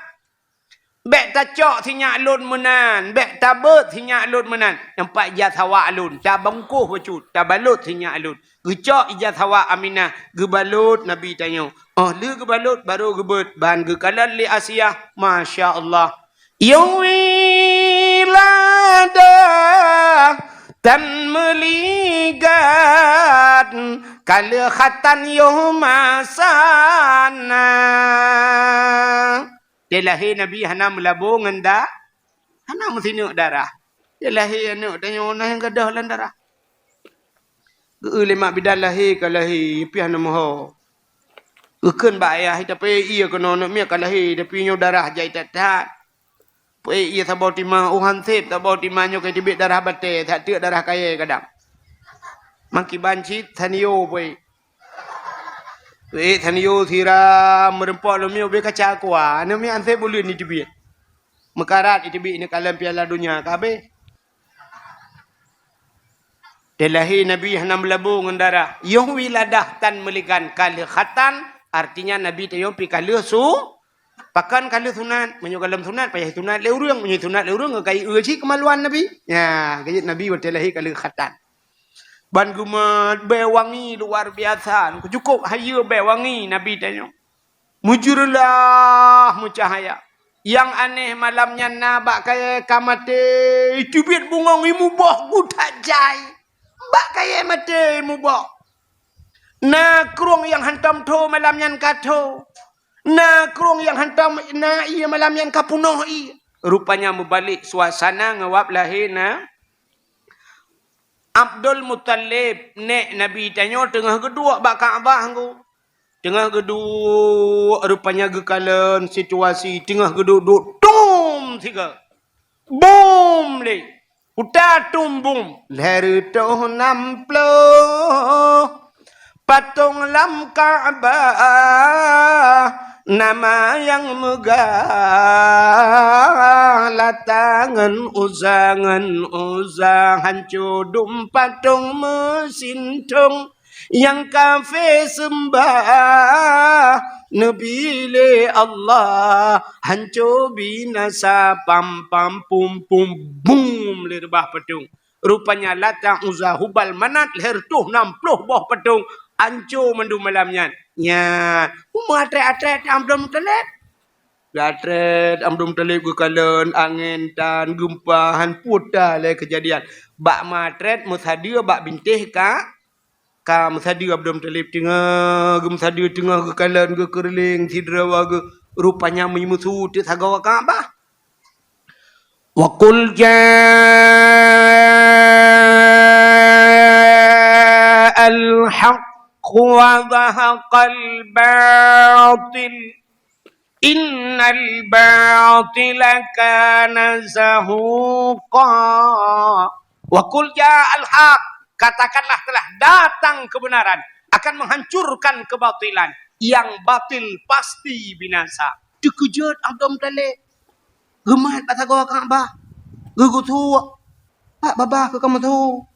bék tacok sinyak lôn meunan, bék tabeuet sinyak lôn meunan." Nyang pat ija sawak lôn, tabungkôh bacut, tabalot sinyak lôn. Geucok ija sawak Aminah, geubalot Nabi tanyoe. Óh lheueh geubalot, barô geubeuet, ban geukalon lé Asiah. Masya Allah. Yoh wiladah tan meuligat, ka lheueh khatan yoh masa na. Watée lahé Nabi hana meulabô ngon da-, hana meusineuk darah. Watée lahé aneuëk tanyoe na nyang gadôh lam darah. Geu-eu lé mak bidan lahé ka lahé, pih hana meuho. Geukheun bak ayah, "Tapi ié keunoe aneuëk miet ka lahé, tapi nyoe darah jai that-that." Peuék ié saboh tima, u han sép saboh tima nyoe ka teubiet darah batée, that teuk darah kayée kadang. Mangkiban cit, sanyo peuék. Peuék sanyo siram, meureumpok lom nyoe ubé kaca aqua, aneuëk miet han sép buleuen jiteubiet. Meukarat jiteubiet neukalon Piala Donya ka habéh. Watée lahé Nabi hana meulabô ngon darah. Yoh wiladah tan meuligan ka lheueh khatan, artinya Nabi tanyoe pih ka lheueh su-, pakon ka lheueh sunat. Meunyoe gohlom sunat, payah sunat lé ureuëng. Meunyoe sunat lé ureuëng, ka ié cit keumaluan Nabi. Nya, keu jeuet Nabi watée lahé ka lheueh khatan. Ban geumat bée wangi luar biasa. Cukôp hayeue bée wangi Nabi tanyoe. Meujeureulah meucahya. Nyang aneh malam nyan na bak kayée ka maté, teubiet bungöng imuboh geuh that jai. Bak kayée maté imuboh. Na krueng nyang hantom tho malam nyan ka tho. Na krueng nyang hantom na ié malam nyan ka peunoh ié. Rupanya meubalek suasana ngon wab lahé na Abdul Muthalib, nék Nabi tanyoe teungoh geuduek bak Ka'bah nggu. Teungoh geuduek, rupanya geukalon situasi, teungoh geuduek-duek, tum sigoe. Bum lé. Uta tum bum. Lhèe reutôh nam ploh patong lam Ka'bah, nama nyang meugah, Lata ngon Uzza, ngon Uzza, hanco dum patong meusintong. Nyang kafé seumbah neubi lé Allah, hanco binasa, pam, pam, pum, pum, bum, lé reubah patong. Rupanya Lata, Uzza, Hubal, Manat, lhèe reutôh nam ploh boh patong, hanco mandum malam nyan. Nyan, meureutrét-trét Abdul Muthalib. Geutrét Abdul Muthalib geukalon, angén tan, geumpa, han puta lé keujadian. Bak meureutrét meusadeue bak bintéh ka Ka meusadeue Abdul Muthalib, teungoh geumeusadeue, teungoh geukalon, geukeureuléng sidroe geu-, rupanya meumusu teuk sagoe Ka'bah. Wa qul ja'al haqq wa zahaqal batil. Innal batila kana zahuqa. Wa qul ja'al haq, katakanlah telah datang kebenaran, akan menghancurkan kebatilan. Yang batil pasti binasa. Teukeujot Abdul Muthalib. Geumat bak sagoe Ka'bah. Geugeusuek. Pat babah keu kameusu.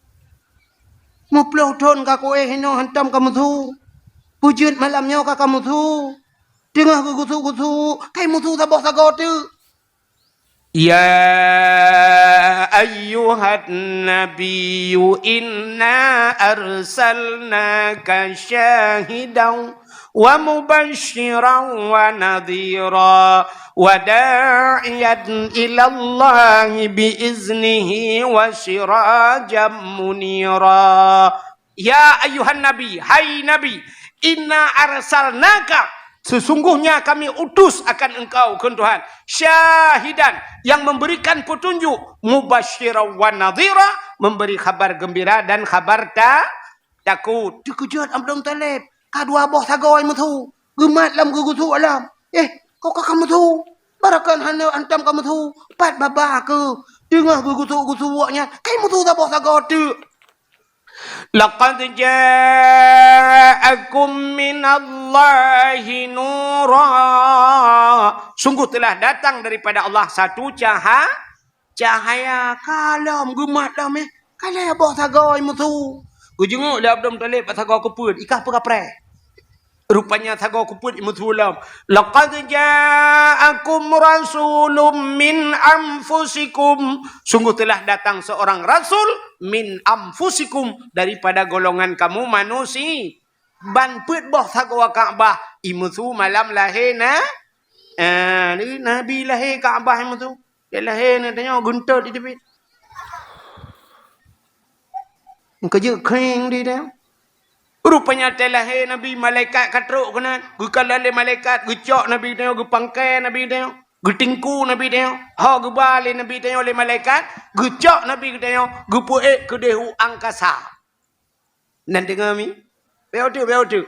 Meuploh thon ka kuéh inoe hantom kameusu. Peue jeuet malam nyoe ka kameusu. Teungoh geugusu-gusu, kai musu saboh sagoe teuk. Ya أيها النبي إنا أرسلناك شاهدا ومبشرا ونذيرا وداعيا إلى الله بإذنه وسراجا منيرا. Ya ayyuhan nabi, hai Nabi, inna arsalnaka, sesungguhnya kami utus akan engkau, kheun Tuhan, syahidan, yang memberikan petunjuk, mubasyiran wa nadhira, memberi khabar gembira dan khabar ta-, takut. Teukeujot Abdul Muthalib, ka dua boh sagoe meusu, geumat lom geugusuk lom. Eh, kok ka meusu? Barakan hana antam ka meusu, pat babah keuh. Teungoh geugusuk-gusuk nyan, kai meusu saboh sagoe teuk. Laqad ja'akum minallahi nura. Sungguh telah datang daripada Allah satu caha-, cahaya. Ka lom geumat lom, eh. Ka lhèe boh sagoe meusu. Geujenguk lé Abdul Muthalib bak sagoe keupeuet, i kah peukapreh. Rupanya sagoe keupeuet i meusu lom. Laqad ja'akum rasulun min anfusikum. Sungguh telah datang seorang rasul min anfusikum, daripada golongan kamu manusia. Ban peuet boh sagoe Ka'bah i meusu malam lahé na-, eh, Nabi lahé Ka'bah i meusu. Dia lahé na tanyoe geuntot di tepi. Meukeujeuet kring di dia. Rupanya watèe lahé Nabi, malaikat ka trok keunan. Geukalon lé malaikat, geucok Nabi geutanyoe, geupangkai Nabi geutanyoe, geutingku Nabi geutanyoe. Ho geuba lé Nabi geutanyoe lé malaikat, geucok Nabi geutanyoe, geupeuék keudéh u angkasa. Nan deungoe mi? Bèk uteuk, bèk uteuk.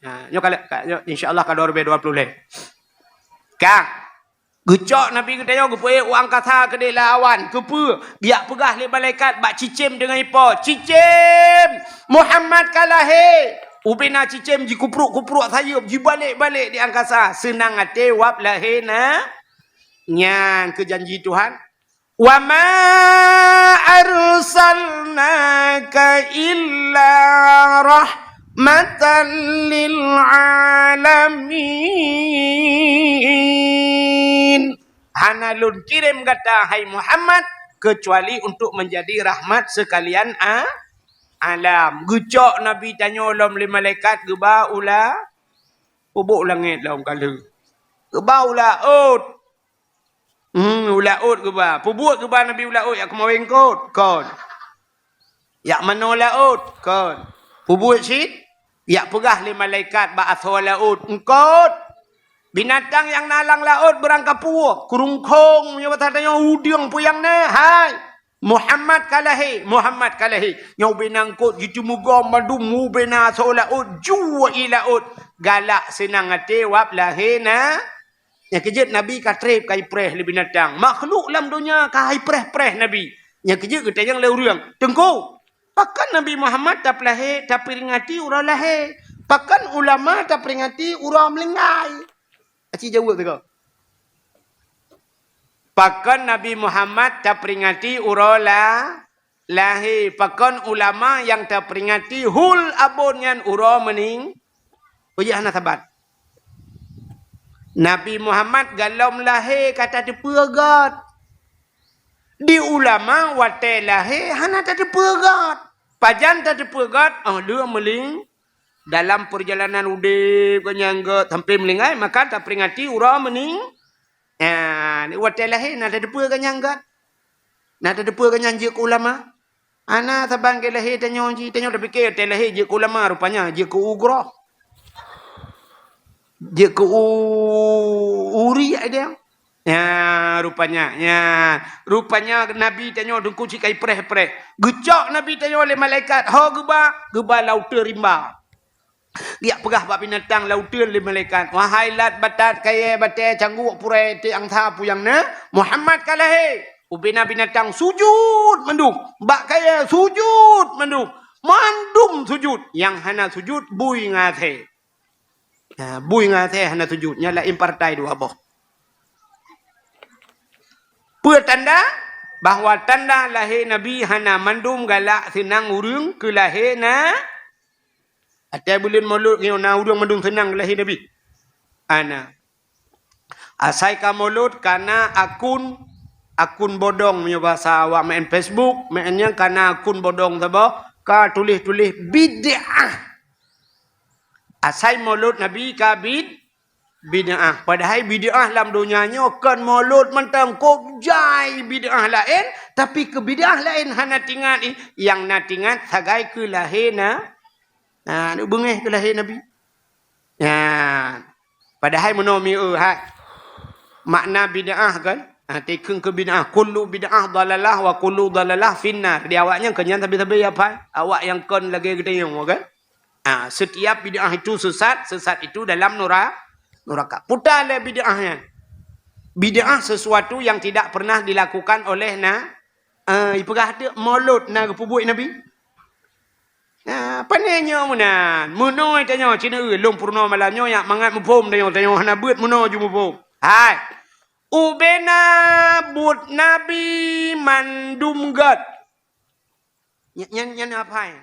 Ha, nyoe ka lheueh, ka, nyoe, insya Allah ka dua ribèe dua ploh lhèe. Ka. Geucok Nabi geutanyoe geupeuék u angkasa keudéh lam awan. Keupeue? Geujak peugah lé malaikat bak cicém deungon ipo, "Cicém, Muhammad ka lahé!" Ubena cicém jikupruek-kupruek sayeuep, jibalek-balek di angkasa. Seunang até wab lahé na. Nyan keuh janji Tuhan. "Wa ma arsalnaka illa rahmatan lil alamin." Hana lôn kirém gata, hai Muhammad, keucuali untuk menjadi rahmat sekalian a-, alam. Geucok Nabi tanyoe lom lé malaikat geuba u la-, peubuet u langét lom ka lheueh. Geuba u laôt. Hmm, u laôt geuba. Peubuet geuba Nabi u laôt, jak keumawén eungkôt? Kon. Jak manoe laôt? Kon. Peubuet cit? Jak peugah lé malaikat bak asoe laôt, "Eungkôt! Binatang nyang na lam laôt beurangkapeue, keurungkông, meunyoe basa tanyoe udeueng peue nyang na, hai! Muhammad ka lahé, Muhammad ka lahé." Nyoe ubena eungkôt jiteumugom mandum, ubena asoe laôt, jue ie laôt. Galak seunang até wab lahé na. Nyang keujeuet Nabi ka trép ka ipreh lé binatang. Makhluk lam donya ka ipreh-preh Nabi. Nyang keujeuet geutanyong lé ureueng, "Teungku, pakon Nabi Muhammad tapeulahé, taperingati uroe lahé? Pakon ulama taperingati uroe meuninggai?" Aci jaweueb sigoe. Pakon Nabi Muhammad taperingati uroe la-, lahé, pakon ulama nyang taperingati hul abon nyan uroe meuning-, oh, jih hana saban. Nabi Muhammad golom lahé ka tateupeue göt. Di ulama watèe lahé hana tateupeue göt. Pajan tateupeue göt? Oh, lheueh meuling-, dalam peurjalanan udép geuh nyang göt sampoe meuninggai, maka taperingati uroe meuning-, Nyan, watèe lahé na tateupeue geuh nyang göt. Na tateupeue geuh nyang jeuet keu ulama. Hana saban keu lahé tanyoe jih, tanyoe tapiké watèe lahé jeuet keu ulama, rupanya jeuet keu ugroe. Jeuet keu u-, uri ai dia. Nya, rupanya, nya. Rupanya Nabi tanyoe Teungku cit ka ipreh-preh. Geucok Nabi tanyoe lé malaikat, ho geuba, geuba lam uteuen rimba. Geujak peugah bak binatang lam uteuen lé malaikat, "Wahai lat, batat, kayèe, batèe, cangguek, purèe, tiek angsa, peue nyang na, Muhammad ka lahé." Ubena binatang sujut mandum, bak kayèe sujut mandum, mandum sujut. Nyang hana sujut bui ngon asèe. Nah, bui ngon asèe hana sujut, nyan laén partai dua boh. Peue tanda? Bahwa tanda lahé Nabi hana mandum galak seunang ureueng keu lahé na-, Watèe buleuen Molot nyoe na ureueng mandum seunang lahé Nabi? Hana. Asai ka Molot ka na akun akun bodong, meunyoe bahasa awak meu'en Facebook, meu'en nyang kana akun bodong saboh, ka tuléh-tuléh bid'ah. Asai Maulud Nabi ka bid-, bid'ah. Padahai bid'ah lam donya nyoe kon Maulud mantong, kok jai bid'ah laén, tapi keu bid'ah laén hana tingat, ih, nyang na tingat sagai keu lahé na-, na, beungéh keu lahé Nabi. Nyan. Padahai meunoe mieu hai. Makna bid'ah kan? Ha, tikheun keu bid'ah. Kullu bid'ah dhalalah wa kullu dhalalah finnar. Di awak nyan keu nyan sabe-sabe ya pai. Awak nyang kon lagée geutanyoe kan? Ha, setiap bid'ah itu sesat, sesat itu dalam nura-, nuraka. Puta lé bid'ah nyan. Bid'ah sesuatu yang tidak pernah dilakukan oleh na-, eh, ipeugah tu Maulud na geupeubuet Nabi. Nah, pane nyoe meunan. Meunoe tanyoe, cina eu, lôn peurunoe malam nyoe, yak mangat muphom tanyoe, tanyoe hana beuet meunoe ju muphom. Hai. Ubena buet Nabi mandum gét. Nyan, nyan, nyan apa ya?